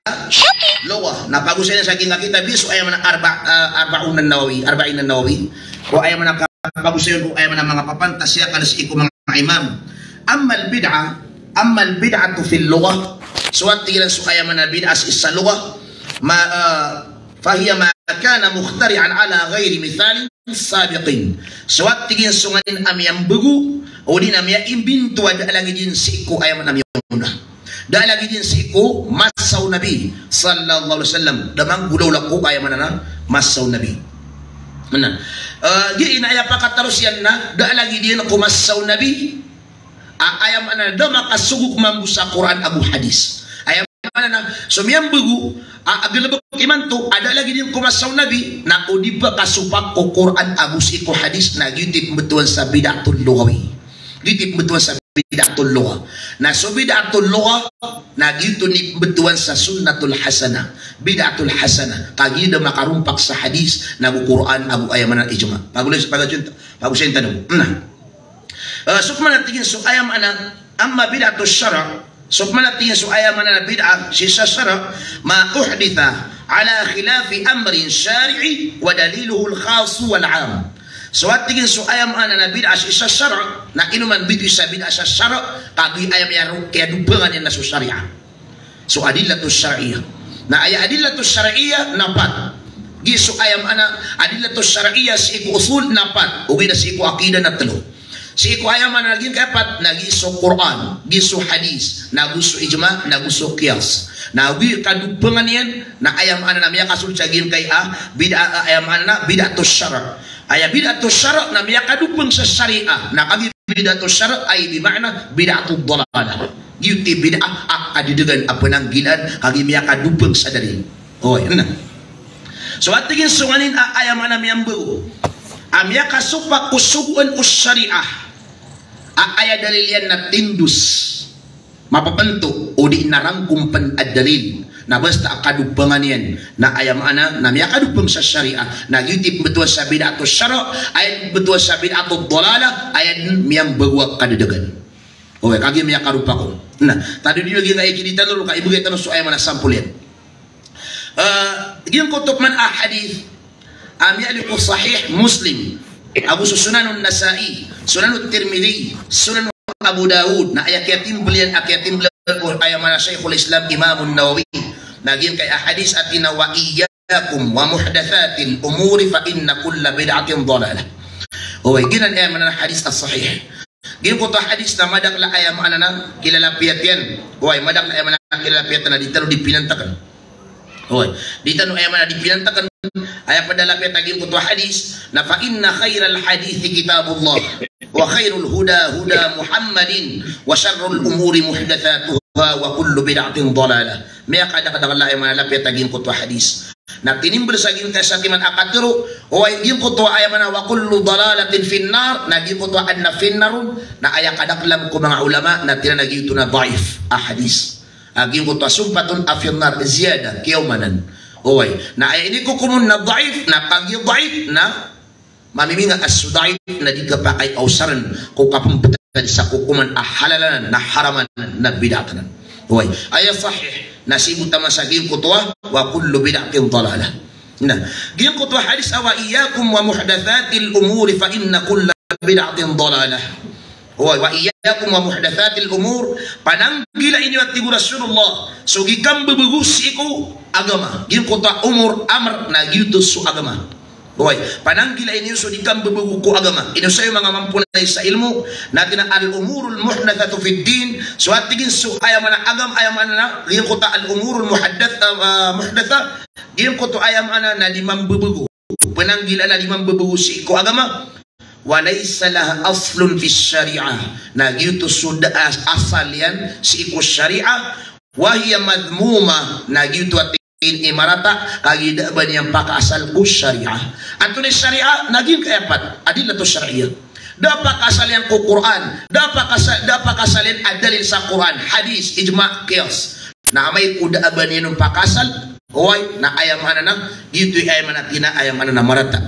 lugha. Na pagosayn sa giyangkai a kitab iyan so aya maana Arba-, ah, Arbaun an-Nawawi, Arba'in an-Nawawi. Ko aya maana ka-, pagosayn ko aya maana manga papantas iyan kala sii ko manga imam. Ammal bid'ah, ammal bid'atu fil lughah. So a tig iran so aya maana bid'ah sii sa lugha. Ma, ah, fahiya ma kana mukhtari'an ala ghairi mithalin sabiqin. So a tig iyan so nganin a miyambgo, odi na miyaimbinto a da a lagid iyan sii ko aya maana miyaona. Da a lagid iyan sii ko masa o Nabi sallallahu alaihi wasallam. Da manggolawla ko aya maana na masa o Nabi. Maana, eh, giya aya pakataros iyan na da a lagid iyan ko masa o Nabi. A, aya maana na da makasogo ko mambo sa Qur'an ago hadis. Aya maana na so miyambgo a, a galbk imanto a da a lagid iyan ko masa o Nabi, na o di pkasopak ko Qur'an ago sii ko hadis, na giyoto i pmbtowan sa bid'atul lughawi. Giyoto i pmbtowan sa bid'atul lughah. Na so bid'atul lughah, na giyoto i pmbtowan sa sunnatul hasanah. Bid'atul hasanah. Kagiya da makarompak sa hadis, nago Qur'an, ago aya maana ijma'. Pagolawla, pagolawla, pagolawla tano. Na. Eh, so pman a tig iyan so aya maana, amma bid'atu shara', so pman a tig iyan so aya maana na bid'ah sii sa shara', ma uhditha ala khilafi amri shari'i wa daliluhu al-khassu wal-'am. So a tig iyan so aya maana na bid'ah sii sa shara', na ino man bitowan sa bid'ah sa shara', kagiya aya maana na kiyadobangan iyan na so shari'ah. So adillatu shar'iyyah. Na aya adillatu shar'iyyah na pat. Giya so aya maana adillatu shar'iyyah sii ko usul na pat. Ogaid na sii ko aqidah na tlo. Sii ko aya maana na giyangkai a pat, na giya so Qur'an, giya so hadis, nago so ijma', nago so qiyas. Na ogaid kadobangan iyan, na aya maana na miyakasold sa giyangkai a bid'ah, aya maana na bid'atu shara'. Aya bid'atu shara' na miyakadobang sa shari'ah. Na kagiya bid'atu shara' ay bi ma'na bid'atu dalalah. Giyoto i bid'ah a, a, a dadagan a pnanggilaan, kagiya miyakadobang sa dalil. Oy, na. So a tig iyan so nganin a, aya maana miyambgo a miyakasopak ko sogoan o shari'ah a aya dalil iyan na tindos, mapapnto, odi na rangkom pn a dalil. Na basta a kadobangan iyan na aya maana na miyakadobang sa shari'ah, na giyoto i pmbtowan sa bid'atu shara', aya pmbtowan sa bid'atu dalalah, aya dn miyambgo a kadadagan. Oy, kagiya miyakaropak on. Na, tadodi lagid iyan a ikiditano, ka ibgay tano so aya maana sampol iyan. Eh, giyangkoto pman a hadith a miyaaloy ko Sahih Muslim, ago so Sunanun Nasa'i, Sunanut Tirmidhi, Sunan Abu Dawud, na aya kiyatimbl iyan, a kiyatimbl o aya maana Shaykhul Islam Imamun Nawawi. Na giyangkai a hadith a tig iyan a wa iyyakum wa muhdathatil umuri fa inna kulla bid'atin dalalah. Oy, giyanan aya maana hadith a sahih. Giyangkoto a hadith na madakl a aya maana na kilalapiya tiyan. Oy, madakl a aya maana na kilalapiya tiyan a di tano di pinantakn. Oy, di tano aya maana di pinantakn. Aya pd a lapiya ta giyangkoto a hadith na fa inna khairal hadithi kitabullah, wa khairul huda huda Muhammadin, wa sharrul umuri muhdathatuha, wa kullu bid'atin dalalah. Miyakadakdakl a aya maana lapiya ta giyangkoto a hadith. Na tinimbl sa giyangkai a satiman a katharo, oy, giyangkoto a aya maana wa kullu dalalatin finnar, na giyangkoto a adn a finnar on, na aya kadaklan ko manga ulama na tig iran a giyoto na dhaif a hadith. A giyangkoto a sompat on a finnar, ziyadah, kiyaomanan. Oy, na aya inikokom on na dhaif, na kagiya dhaif na mamiminga a so dhaif na di kapakay a osarn ko kapmbtad sa kokoman a halal anan na haram anan na bid'ah anan. Oy, aya sahih na sii bo taman sa giyangkoto a wa kullu bid'atin dalalah. Na giyangkoto a hadith a wa iyyakum wa muhdathatil umuri fa inna kulla bid'atin dalalah. Oy, wa iyyakum wa muhdathatil umur, pananggilai niyo a tig o Rasulullah so di kambebego sii ko agama. Giyangkoto a umur, amr, na giyoto so agama. Oy, pananggilai niyo so di kambebego ko agama. Ino saya manga mamponay sa ilmo, na tig iyan a al umurul muhdathatu fid din. So a tig iyan so aya maana agama, aya maana na giyangkoto a al umurul muhdath-, ah, muhdatha. Giyangkoto aya maana na di mambebego. Pananggilai na di mambebego sii ko agama. Wa laysa laha aslun fis shari'ah. Na giyoto so da a-, asal iyan sii ko shari'ah. Wa hiya madhmumah. Na giyoto a tig iyan i marata, kagiya da a ba niyan pakaasal ko shari'ah. Antonaa i shari'ah? Na giyangkai a pat, adillatu shar'iyyah. Da a pakaasal iyan ko Qur'an, da a pakaasa-, da a pakaasal iyan a dalil sa Qur'an, hadith, ijma', qiyas. Na amay ko da a ba niyan on pakaasal, oy, na aya maana na, giyoto i aya maana tig iyan a aya maana na marata.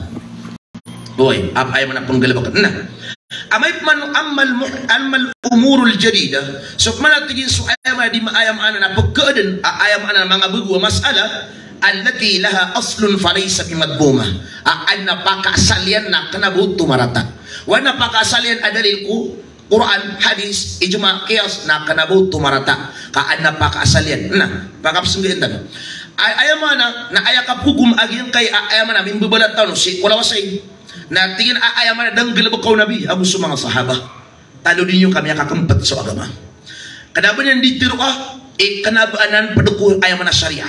Oy, ap-, aya maana pnggalbkn. Na Amay pman ammal muh-, ammal umurul jadida. So pman a tig iyan so aya maana di ma-, aya maana na pkhaadn, a aya maana na manga bago a mas'ala, allati laha aslun falaysa bimadmumah. A adn a pakaasal iyan na kna ba oto marata. Wa adn a pakaasal iyan a dalil ko Qur'an, hadith, ijma', qiyas, na kna ba oto marata. Ka adn a pakaasal iyan. Na, pakapsnggiin tano. Ay, aya maana, na aya kaphokom a giyangkai, a, aya maana, mimbabalat tano sii ko lawas ai. Na tig iyan a, aya maana, da nggalbka o Nabi ago so manga sahaba. Talodi niyo ka miyakakmpt so agama. Kna ba niyan di tharoa, e, kna ba anan pd ko, aya maana, sharia.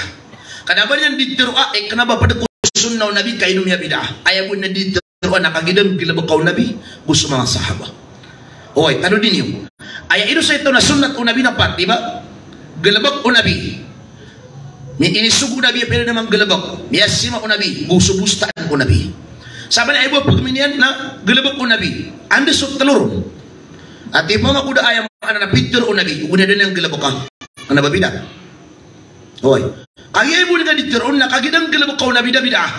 Kna ba niyan di tharoa, e, kna ba pd ko sunnah o Nabi ka ino miyabid'ah. Aya bo niyan di tharoa na kagiya da nggalbka o Nabi go so manga sahaba. Oway, talodi niyo. Aya ino sa ito na sunnat o Nabi na pat, di ba? Galbk o Nabi. Mi-, inisogo o Nabi a pira na manggalbk. Miyasima o Nabi go so bostaan o Nabi. Sabala aya bo a pagmi niyan na galbk o Nabi. Anda so tlo ron? Ati pama ko da aya maana na pitharo o Nabi, o na da niyan galbka. Kna ba bid'ah. Oway. Kagiya aya bo niyan di tharoon na kagiya da nggalbka o Nabi da bid'ah.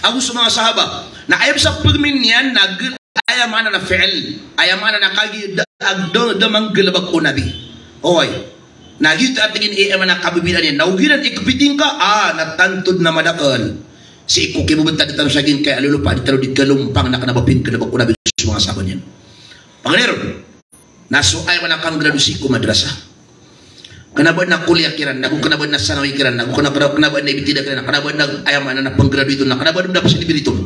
Ago so manga sahaba. Na aya bo sa pagmi niyan na gl-, aya maana na fi'l. Aya maana na kagiya da, da, da manggalbk o Nabi. Oway. Na giyoto a tig iyan i, aya maana, kabibid'ah niyan. Na ogiran i kpiting ka, a, na tanto dn a madakl. Sii ko kibabtad tano sa giyangkai a lolopa a di tano di kalompang na kna ba pinggalbk o Nabi so manga sahaba niyan. Pangni ron. Na so aya maana kanggrado sii ko madrasa. Kna ba adn a kulliyah kiran, nago kna ba adn a sanawi kiran, nago kna, kna, kna ba adn a ibtida kiran, kna ba adn a aya maana na panggraduate on, na kna ba adn a psilibriton.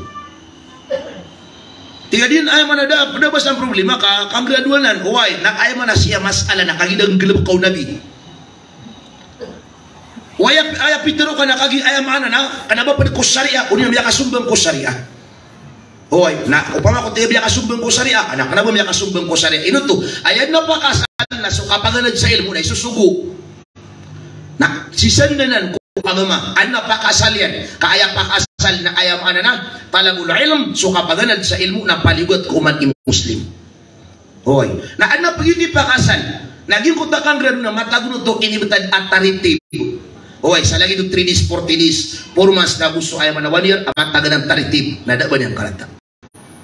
Tig a di niyan aya maana da, da ba san problema ka, kanggraduate anan, oway, na aya maana sii a mas'ala na kagiya da nggalbka o Nabi. Oway, aya pitharo ka na kagiya aya maana na, kna ba pd ko sharia, o niyan miyakasombang ko sharia. Oway, na opama ko tig a miyakasombang ko sharia, na kna ba miyakasombang ko sharia. Ino oto, aya adn a pakaasal na so kapaganad sa ilmo na isosogo. Na sii sa dn anan ko agama, adn a pakaasal iyan, ka aya pakaasal na aya maana na talabul ilm, so kapaganad sa ilmo na paliyogat ko oman i Muslim. Oway. Na adn a pagiti pakaasal. Na giyangkoto a kanggrado na matago oto inibtad a tartib. Oway, sa lagid o three days, forty days, four months, nago so aya maana one year, a matago anan tartib. Na da a ba niyan karata.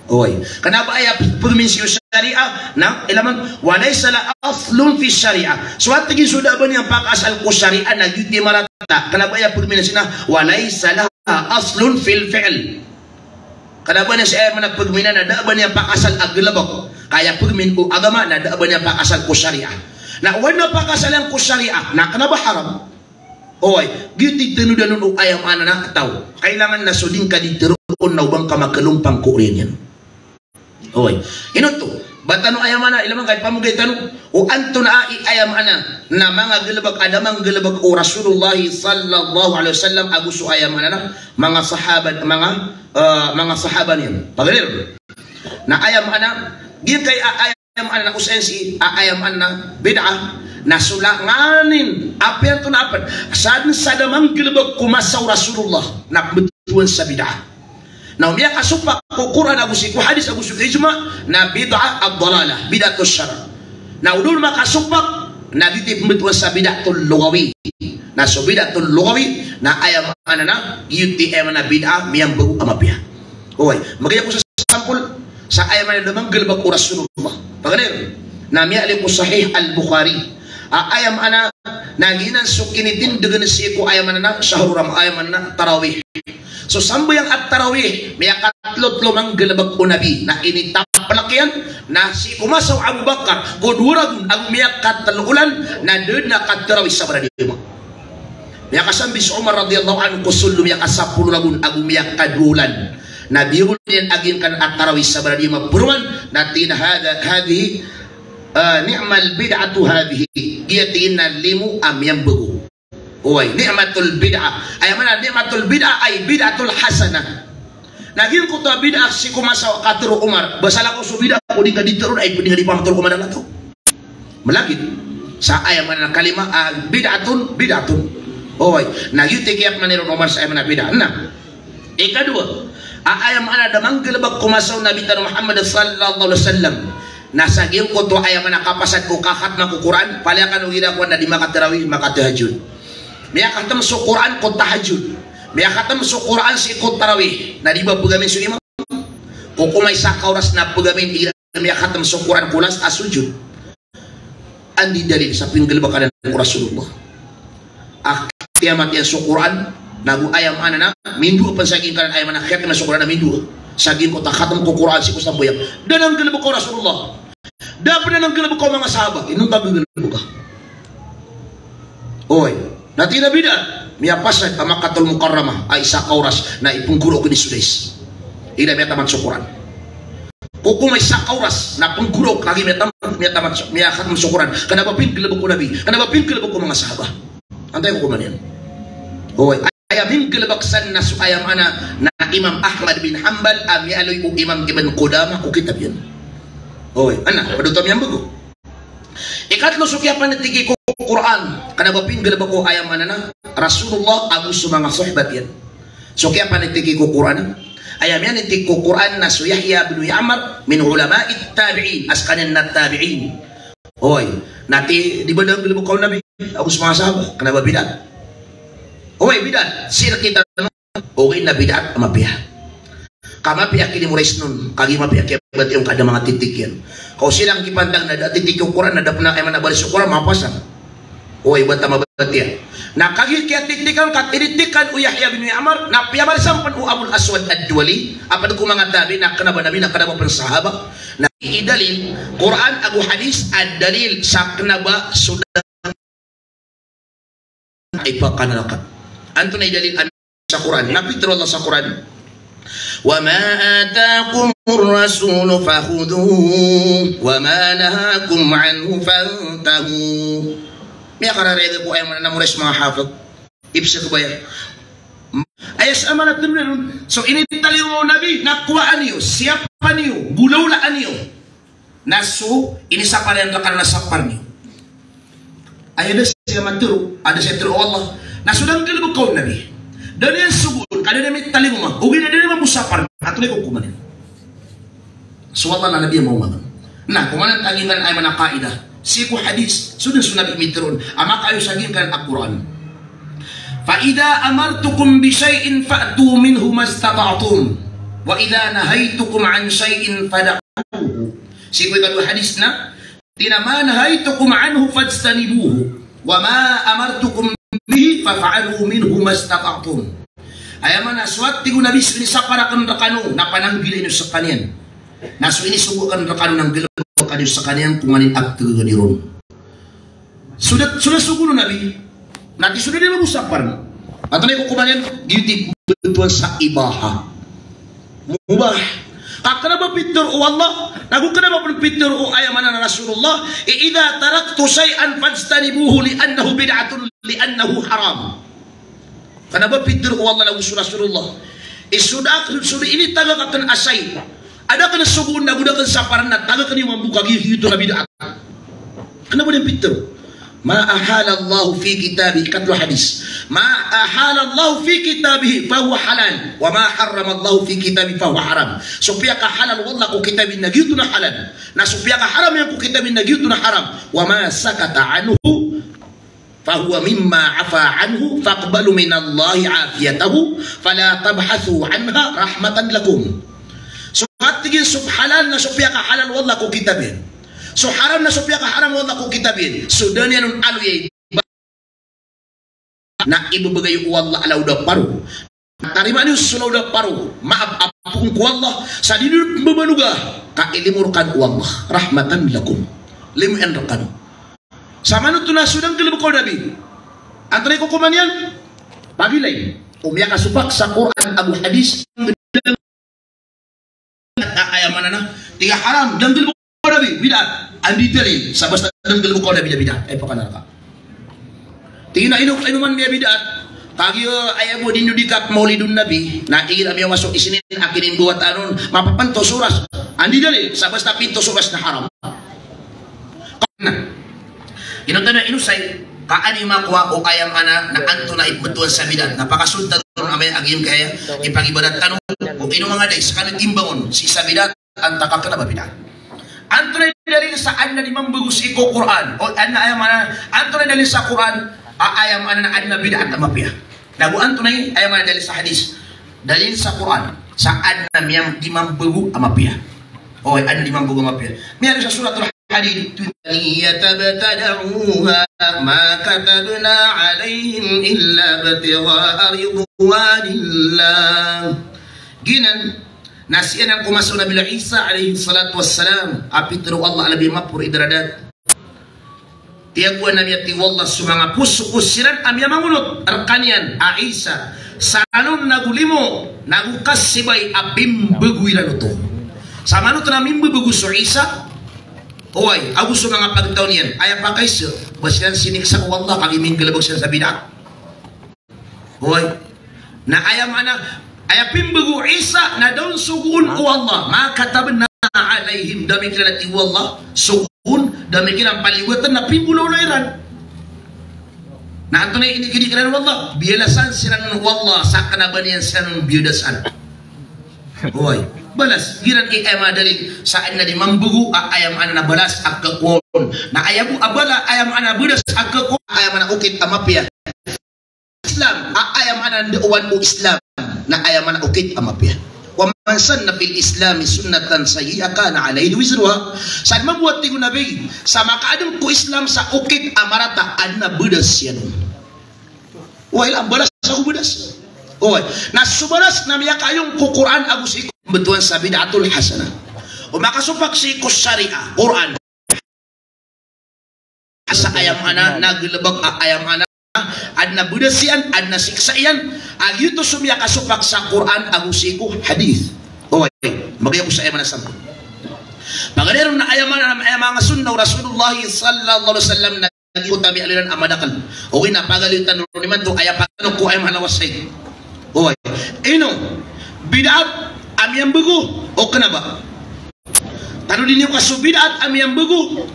Oway. Kna ba aya pagmi sii ko sharia, na, ilay man, wa laysa laha aslun fi sharia. So a tig iyan so da a ba niyan pakaasal ko sharia, na giyoto i marata. Kna ba aya pagmi sii na, wa laysa laha aslun fil fi'l. Kna ba niyan sii aya maana pagmi na da a ba niyan pakaasal a galbk. Ka aya pagmi o agama na da a ba niyan pakaasal ko sharia. Na o adn a pakaasal iyan ko sharia, na kna ba haram. Oway, giyoto i tanodan on o aya maana na taw. Kailangan na so di ngka di tharoon na o ba ngka makalompang ko oriyan iyan. Oway. Ino oto, ba tano aya maana, ilay man ka ipamogay tano. O antonaa i aya maana na manga galbk a da manggalbk o Rasulullah sallallahu alaihi wasallam ago so aya maana na manga sahaba, manga, eh, manga sahaba niyan. Pagari ron. Na aya maana, giyangkai a aya maana na osayan sii a aya maana na bid'ah, na so langowan iyan, apiya antonaa pn, sa dn sa da manggalbk ko masa o Rasulullah, na pmbtowan sa bid'ah. Na o miyakasopak ko Qur'an ago sii ko hadith ago sii ko ijma', na bid'ah ad-dalalah, bid'atus syara'. Na o da on makasopak, na giyoto i pmbtowan sa bid'atul lughawi. Na so bid'atul lughawi, na aya maana na, giyoto i aya maana bid'ah, miyambago a mapiya. Oway, magaya ko sa sampol, sa aya maana da manggalbk o Rasulullah. Pagari ron. Na miyaaloy ko Sahih Al-Bukhari. A, aya maana, na giyanan so kinitindgn sii ko aya maana na shahru Ram-, aya maana na tarawih. So sambayang a tarawih, miyakatlo-tlo manggalbk o Nabi, na initaplk iyan, na sii ko masa o Abu Bakar, ko dowa ragon ago miyakatlo olan, na da dn a katarawih sa baradiyaman. Miyakasambi so Umar radiyallahu anhu ko solo miyakasapolo ragon ago miyakadowa olan. Na biyagol iyan a giyangkanan a tarawih sa baradiyaman, poroman, na tig iyan a hadha, hadhihi, ah, ni'mal bid'atu hadhihi. Giya tig iyan na limo a miyambago. Oway, ni'matul bid'ah. Aya maana ni'matul bid'ah ay bid'atul hasanah. Na giyangkoto a bid'ah sii ko masa o katharo o Umar, ba salakaw so bid'ah ko di ngka di tharoon ay pwede ngka di pamtharo ko madalathaw. Malagid. Sa aya maana kalima, ah, bid'atun, bid'atun. Oway, na giyoto i kiyapman iron o Umar sa aya maana bid'ah. Na, ikadowa, a aya maana da manggalbk ko masa o Nabi tano Muhammad sallallahu alaihi wasallam. Na sa giyangkoto aya maana kapasad ko kakhatma ko Qur'an, palaya kano igira kowan na di makatarawih, makatahajjud. Miyakhatm so Qur'an ko tahajjud. Miyakhatm so Qur'an sii ko tarawih. Na di ba pgamin so imam? Ko komay sa kaoras na pgamin igira miyakhatm so Qur'an ko last a sujud. Anda i dalil sa pinggalbk anan ko Rasulullah? A kiyamatiyan so Qur'an, nago aya maana na mindowa pn sa giyangkanan, aya maana kiyatm so Qur'an na mindowa sa giyangkoto a khatm ko Qur'an sii ko sambayang. Da anan nggalbka o Rasulullah. Da pn anan nggalbka o manga sahaba. Ino ngka nggalbka? Oy, na tig iyan a bid'ah. Miyapasad a Makkatul Mukarramah a isa ka oras na ipnggorok i Sudais. Ila miyatamat so Qur'an. Kokoma isa ka oras na pnggorok, kagiya miyatamat, miyatamat so, miyakhatm so Qur'an. Kna ba pinggalbk o Nabi, kna ba pinggalbk o manga sahaba. Antaa i kokoma niyan? Oy, aya minggalbk san na so aya maana na Imam Ahmad bin Hanbal a miyaaloy o Imam Ibn Qudamah ko kitab iyan. Oy, ana, pd oto a miyambago. Ikatlo, so kiyapanitiki ko Qur'an, kna ba pinggalbk o aya maana na Rasulullah ago so manga sahabat iyan. So kiyapanitiki ko Qur'an, aya miyanitik ko Qur'an na so Yahya bin Ya'mar min ulama'it tabi'in, a skaniyan na tabi'in. Oy, na tig iyan di ba da nggalbka o Nabi ago so manga sahaba, kna ba bid'ah. Oy, bid'ah, sii rktano. Ogaid na bid'ah a mapiya. Ka mapiya a kilimores on, kagiya mapiya a kiyabatiya on ka da manga titik iyan. Ka o sii lang kipantag na da a titik o Qur'an, na da pn a aya maana a baris o Qur'an, mapasang. Oy, bata mabatiya. Na kagiya kiyatitikan, katititikan o Yahya bin Ya'mar, na piyabarisan pn o Abul Aswad Ad-Duwali, a pd ko manga tabi'in, na kna ba Nabi, na kna ba pn sahaba. Na i dalil, Qur'an ago hadis, a dalil sa kna ba so da ipakanaraka. Antonaa i dalil a sa Qur'an? Na pitharo o Allah sa Qur'an, "Wa ma atakumur rasulu fakhudhuhu, wa ma nahakum anhu fantahu." Miyakararaya ko aya maana na mores manga hafid. Ibsa ko baya. Aya sa aya maana tnod on. So initalingoma o Nabi, na kowaa niyo, siyapa niyo, golawlaa niyo. Na so inisapar iyan rkano na sapar niyo. Aya da saya matharo, a da saya tharo o Allah. Na so da nggalbka o Nabi, da niyan sogoon, ka da niyan mitalingoma, ogaid na da niyan mambo sapar. Antonaa i kokoma niyan? So Allah na Nabi a maoma. Na, komanan tagingkan aya maana qaidah. Sii ko hadis, so dn so Nabi mitharo on a makaaya sa giyangkanan a Qur'an. Fa idha amartukum bi shay'in fa'tu minhu mastata'tum. Wa idha nahaytukum an shay'in fada'uhu. Sii ko ikadowa a hadis na, tig iyan a, "Ma nahaytukum anhu fajtanibuhu, wa ma amartukum bihi faf'alu minhu mastata'tum." Aya maana, so tig o Nabi, so inisapar akn rkano na pananggilai niyo skaniyan. Na so inisogo akn rkano na nggalbka niyo skaniyan, komanan a kagaga niyo ron. So da, so da sogoon o Nabi. Na tig iyan so da di mambo sapar. Antonaa i kokoma niyan? Giyoto i btowan sa ibaha. Mubah. Ka kna ba pitharo o Allah, nago kna ba pn pitharo o aya maana na Rasulullah, "Idha taraktu shay'an fajtanibuhu li'annahu bid'atun, li'annahu haram." Kna ba pitharo o Allah nago so Rasulullah, i so da, so da initagak akn a shay', a da akn sogoon nago da akn saparn, na tagak niyo mambo kagiya giyoto na bid'ah. Kna ba dn pitharo. Ma ahallallahu fi kitabihi, ikatlo a hadis. Ma ahallallahu fi kitabihi fahuwa halal, wa ma harramallahu fi kitabihi fahuwa haram. So piyakahalal o Allah ko kitab iyan na giyoto na halal. Na so piyakaharam iyan ko kitab iyan na giyoto na haram. Wa ma sakata anhu fahuwa mimma afa anhu, faqbalu minallahi afiyatahu, fala tabhathu anha rahmatan lakum. So, tig iyan, so halal na so piyakahalal o Allah ko kitab iyan. So haram na so piyakaharam o Allah ko kitab iyan. So da niyan on aloyay. Na ibebegay o Allah a lawda paro. Tarimaan iyo so lawda paro. Maap a poon ko Allah sa di niyo pembabaloga. Ka ilimo rkano o Allah. Rahmatan lakum. Limo iyan rkano. Samanoto na so da nggalebeka o Nabi. Antonaa i kokoman iyan? Pagilay. O miyakasopak sa Qur'an ago hadis. A, aya maana na, tig a haram, da nggalebeka o Nabi, bid'ah. Anda i dalil sa basta da nggalebeka o Nabi na bid'ah? Aya pakanaraka. Tig iyan a ino, ino man miyabid'ah. Kagiya aya bo di niyo di kapmaulidon Nabi, na igira miyawa so Isnin a kinimbawataan on, mapapantos oras. Anda i dalil sa basta pintos oras na haram? Na ino tano inosay, ka an iyo makowa o aya maana na antonaa i pembetowan sa bid'ah. Na pakasold tano ron amay a giyangkaya ipagibarat tano o ino manga da i sekaniyan timbangon sii sa bid'ah, antaa ka kena ba bid'ah. Antonaa i dalil sa aden a di mambago sii ko Qur'an? O aden a aya maana, antonaa i dalil sa Qur'an a aya maana na aden a bid'ah a mapiya? Nago antonaa i aya maana dalil sa hadis? Dalil sa Qur'an sa aden a miyam-, di mambago a mapiya. Oway, adn a di mambo a mapiya. Miyaaloy sa Suratul Hadid, "Tabtada'uha ma katabna alayhim illa ibtigha'a ridwanillah." Giyanan, na sii anan ko masa o Nabi Isa alayhis salatu wassalam, a pitharo o Allah a labi maporo i daradat. Tiyagoan ami a tig o Allah so manga poso ko siran a miyamangonot rkaniyan a Isa, sa ranon nago limo, nago kasibay a pimbago iran oto. Sa manoto na mimbabago so Isa, oway, ago so manga pagtaw niyan, aya pakaiza, ba siran siniksa o Allah, kagiya minggalbk siran sa bid'ah. Oway. Na aya maana, aya pimbago o Isa na da on sogoon o Allah. Ma katabna alayhim, da ami kiran a tig o Allah, sogoon, da ami kiran paliogatn na pimbolaola iran. Na antonaa i inikidi kiran o Allah? Biyalasan siran o Allah sa kna a ba niyan siran on biyadasan. Oway. Balas, giyanan i aya maana dalil, sa adn a di mambago a aya maana na balas a khakowa on. Na aya bo a bala, aya maana balas a khakowa, aya maana okit a mapiya. Islam, a aya maana na ndaowan o Islam, na aya maana okit a mapiya. Wa man sanna fil Islami sunnatan sayyi'atan kana alayhi wizruha. Sa mambo a tig o Nabi, sa makaadn ko Islam sa okit a marata, adn a balas iyan on. Oway, la balas ago balas. Oway. Na so balas na miyakaayong ko Qur'an ago sii ko bthowan sa bid'atul hasanah. O makasopak sii ko shariah, Qur'an. Sa aya maana na galbk a aya maana, adn a balas iyan, adn a siksa iyan, a giyoto so miyakasopak sa Qur'an ago sii ko hadith. Oway, magaya ko sa aya maana sampol. Pagari ron na aya maana, aya manga sunnah o Rasulullah sallallahu alayhi wasallam na lagid o tabiya iran a madakl. Oway, na pagaliyo tano ron imanto, aya pagano ko aya maana wasay. Oway. Ino, bid'at a miyambago, o kna ba? Tanodi niyo ka so bid'at a miyambago.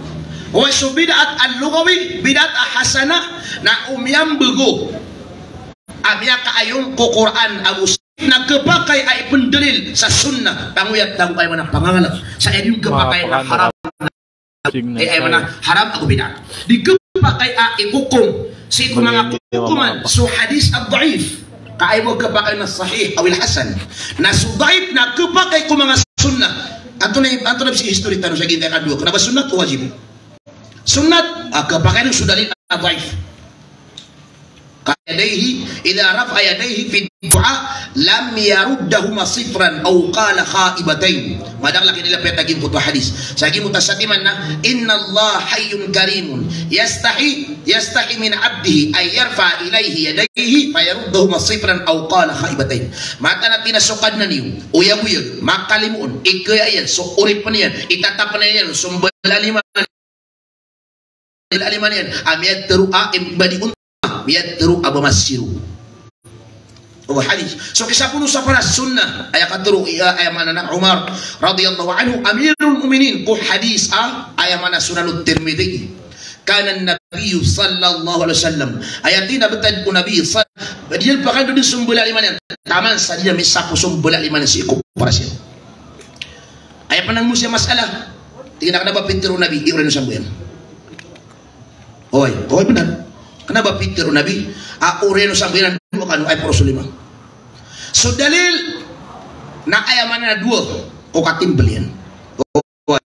Oway, so bid'at a lugawi, bid'at a hasanah, na o miyambago a miyakaayong ko Qur'an ago s-, na khapakay a ipndalil sa sunnah, pangoyat ago aya maana pangangalk. Sa aya di khapakay na haram. Aya maana haram ago bid'at. Di khapakay a ikokom sii ko manga kokoman so hadith a dhaif. Ka aya bo khapakay na sahih aw hasan. Na so dhaif na khapakay ko manga sunnah. Antonaa i, antonaa i history tano sa giyangkai a kadowa? Kna ba sunnat o wajib? Sunnat, a khapakay na so dalil a dhaif. Ka yadayhi, idha rafa'a yadayhi fid du'a, lam yaruddahuma sifran, aw qala khaibatayn. Madakl a kinilapit a giyangkoto a hadith. Sa giyangkoto a satiman na, "Innallaha hayyun karimun, yastahi, yastahi min abdihi, an yarfa'a ilayhi yadayhi, fayaruddahuma sifran, aw qala khaibatayn." Mataan a tig iyan a so Kadnan iyo, oyagoyag, makalimoon, ikaya iyan so oripn iyan, itatap iyan so mbala a lima, a lima niyan, a miyatharo a, em, ba di on, miyatharo a ba masiro. O hadith. So kisapoon sa paras sunnah, aya katharo, aya, aya maana na Umar radiyallahu anhu, Amirul Mu'minin, ko hadith a, aya maana Sunan Tirmidhi. Kana Nabiyyu sallallahu alayhi wasallam. Aya tig iyan a btad o Nabi sal-, ba di niyan pakandodon so mbala a lima niyan. Taman sa di niyan misapo so mbala a lima niyan sii ko paras iyan. Aya pn a mosaya masala. Tig iyan a kna ba pitharo o Nabi, i oriyan o sambayang. Oway, oway bnar. Kna ba pitharo o Nabi, a oriyan o sambayang na dowa kano, aya pn so lima. So dalil na aya maana na dowa, o katimbl iyan. Oway.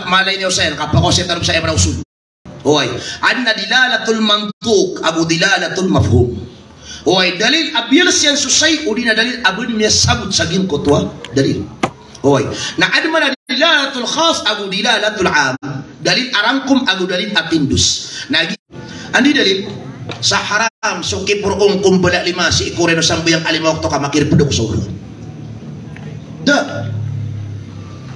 Malay niyo saya, kapakaosay tano sa aya maana usul. Oway, adn a dilalatul mantuq ago dilalatul mafhum. Oway, dalil a biyals iyan so shay, odi na dalil a ba dn miyasabot sa giyangkoto a dalil. Oway, na adn man a dilalatul khas ago dilalatul am. Dalil a rangkom ago dalil a tindos. Na gi-, anda i dalil sa haram so kiporoon ko mbala a lima sii ko oriyan o sambayang a lima okto ka makirpd ako sa olo? Da.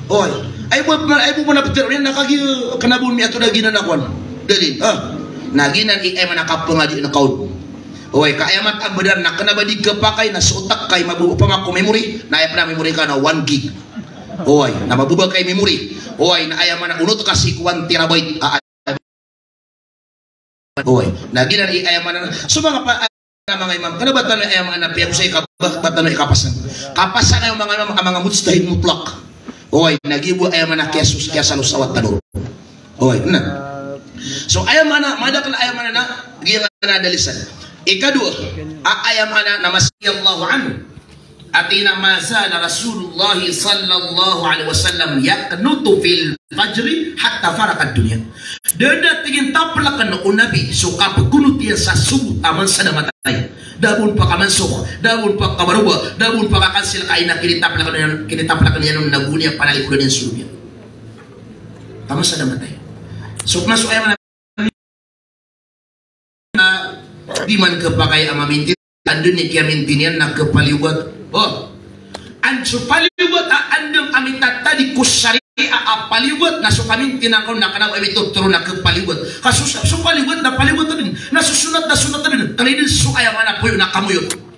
Oway. Aya bo, aya bo pn a pitharo iyan na kagiya kna bo miyatharo a giyanan a kowan. Dalil. Ah. Na giyanan i aya maana kapangadian ka on. Oway, ka aya mataan a bnar na kna ba di khapakay na so otak ka i mabo-, opama ko memory, na aya pn a memory ka na one gig. Oway, na mababa ka i memory. Oway, na aya maana onot ka sii ko one terabyte. Ah, Oway. Na giyanan i aya maana na, so manga pa-, a manga imam, kna ba tano aya maana piyagosay ka, ba, ba tano i kapasang. Kapasang aya manga imam a manga mujtahid mutlaq. Oway, na giya bo aya maana kiyasos, kiyasalosawa tano. Oway, na. So aya maana, madakl a aya maana na, giya nga na dalisan. Ikadowa, a aya maana na mas-, radiyallahu anhu. Ati na, "Ma zala Rasulullah sallallahu alaihi wasallam yaqnutu fil fajri hatta faraqad dunya." Da dn a tig iyan taplkn o Nabi so kapkunot iyan sa sogo taman sa da matay. Da bo on pakamansokh, da bo on pakabaroba, da bo on pakakansil ka aya na kinitaplkn iyan, kinitaplkn iyan on na go niyan panalikodan iyan so lobi iyan. Taman sa da matay. So, maso aya maana na di man khapakay a mamintin, anda i kiyamintin iyan na khapaliyogat. O. An so paliyogat a anda a mitatadg ko shariah a paliyogat na so kamintin angka on na kna o mitotoro na khapaliyogat. Ka so, so paliyogat na paliyogat dn. Na so sonat na sonat dn. Kna dn so aya maana poyo na kamoyot.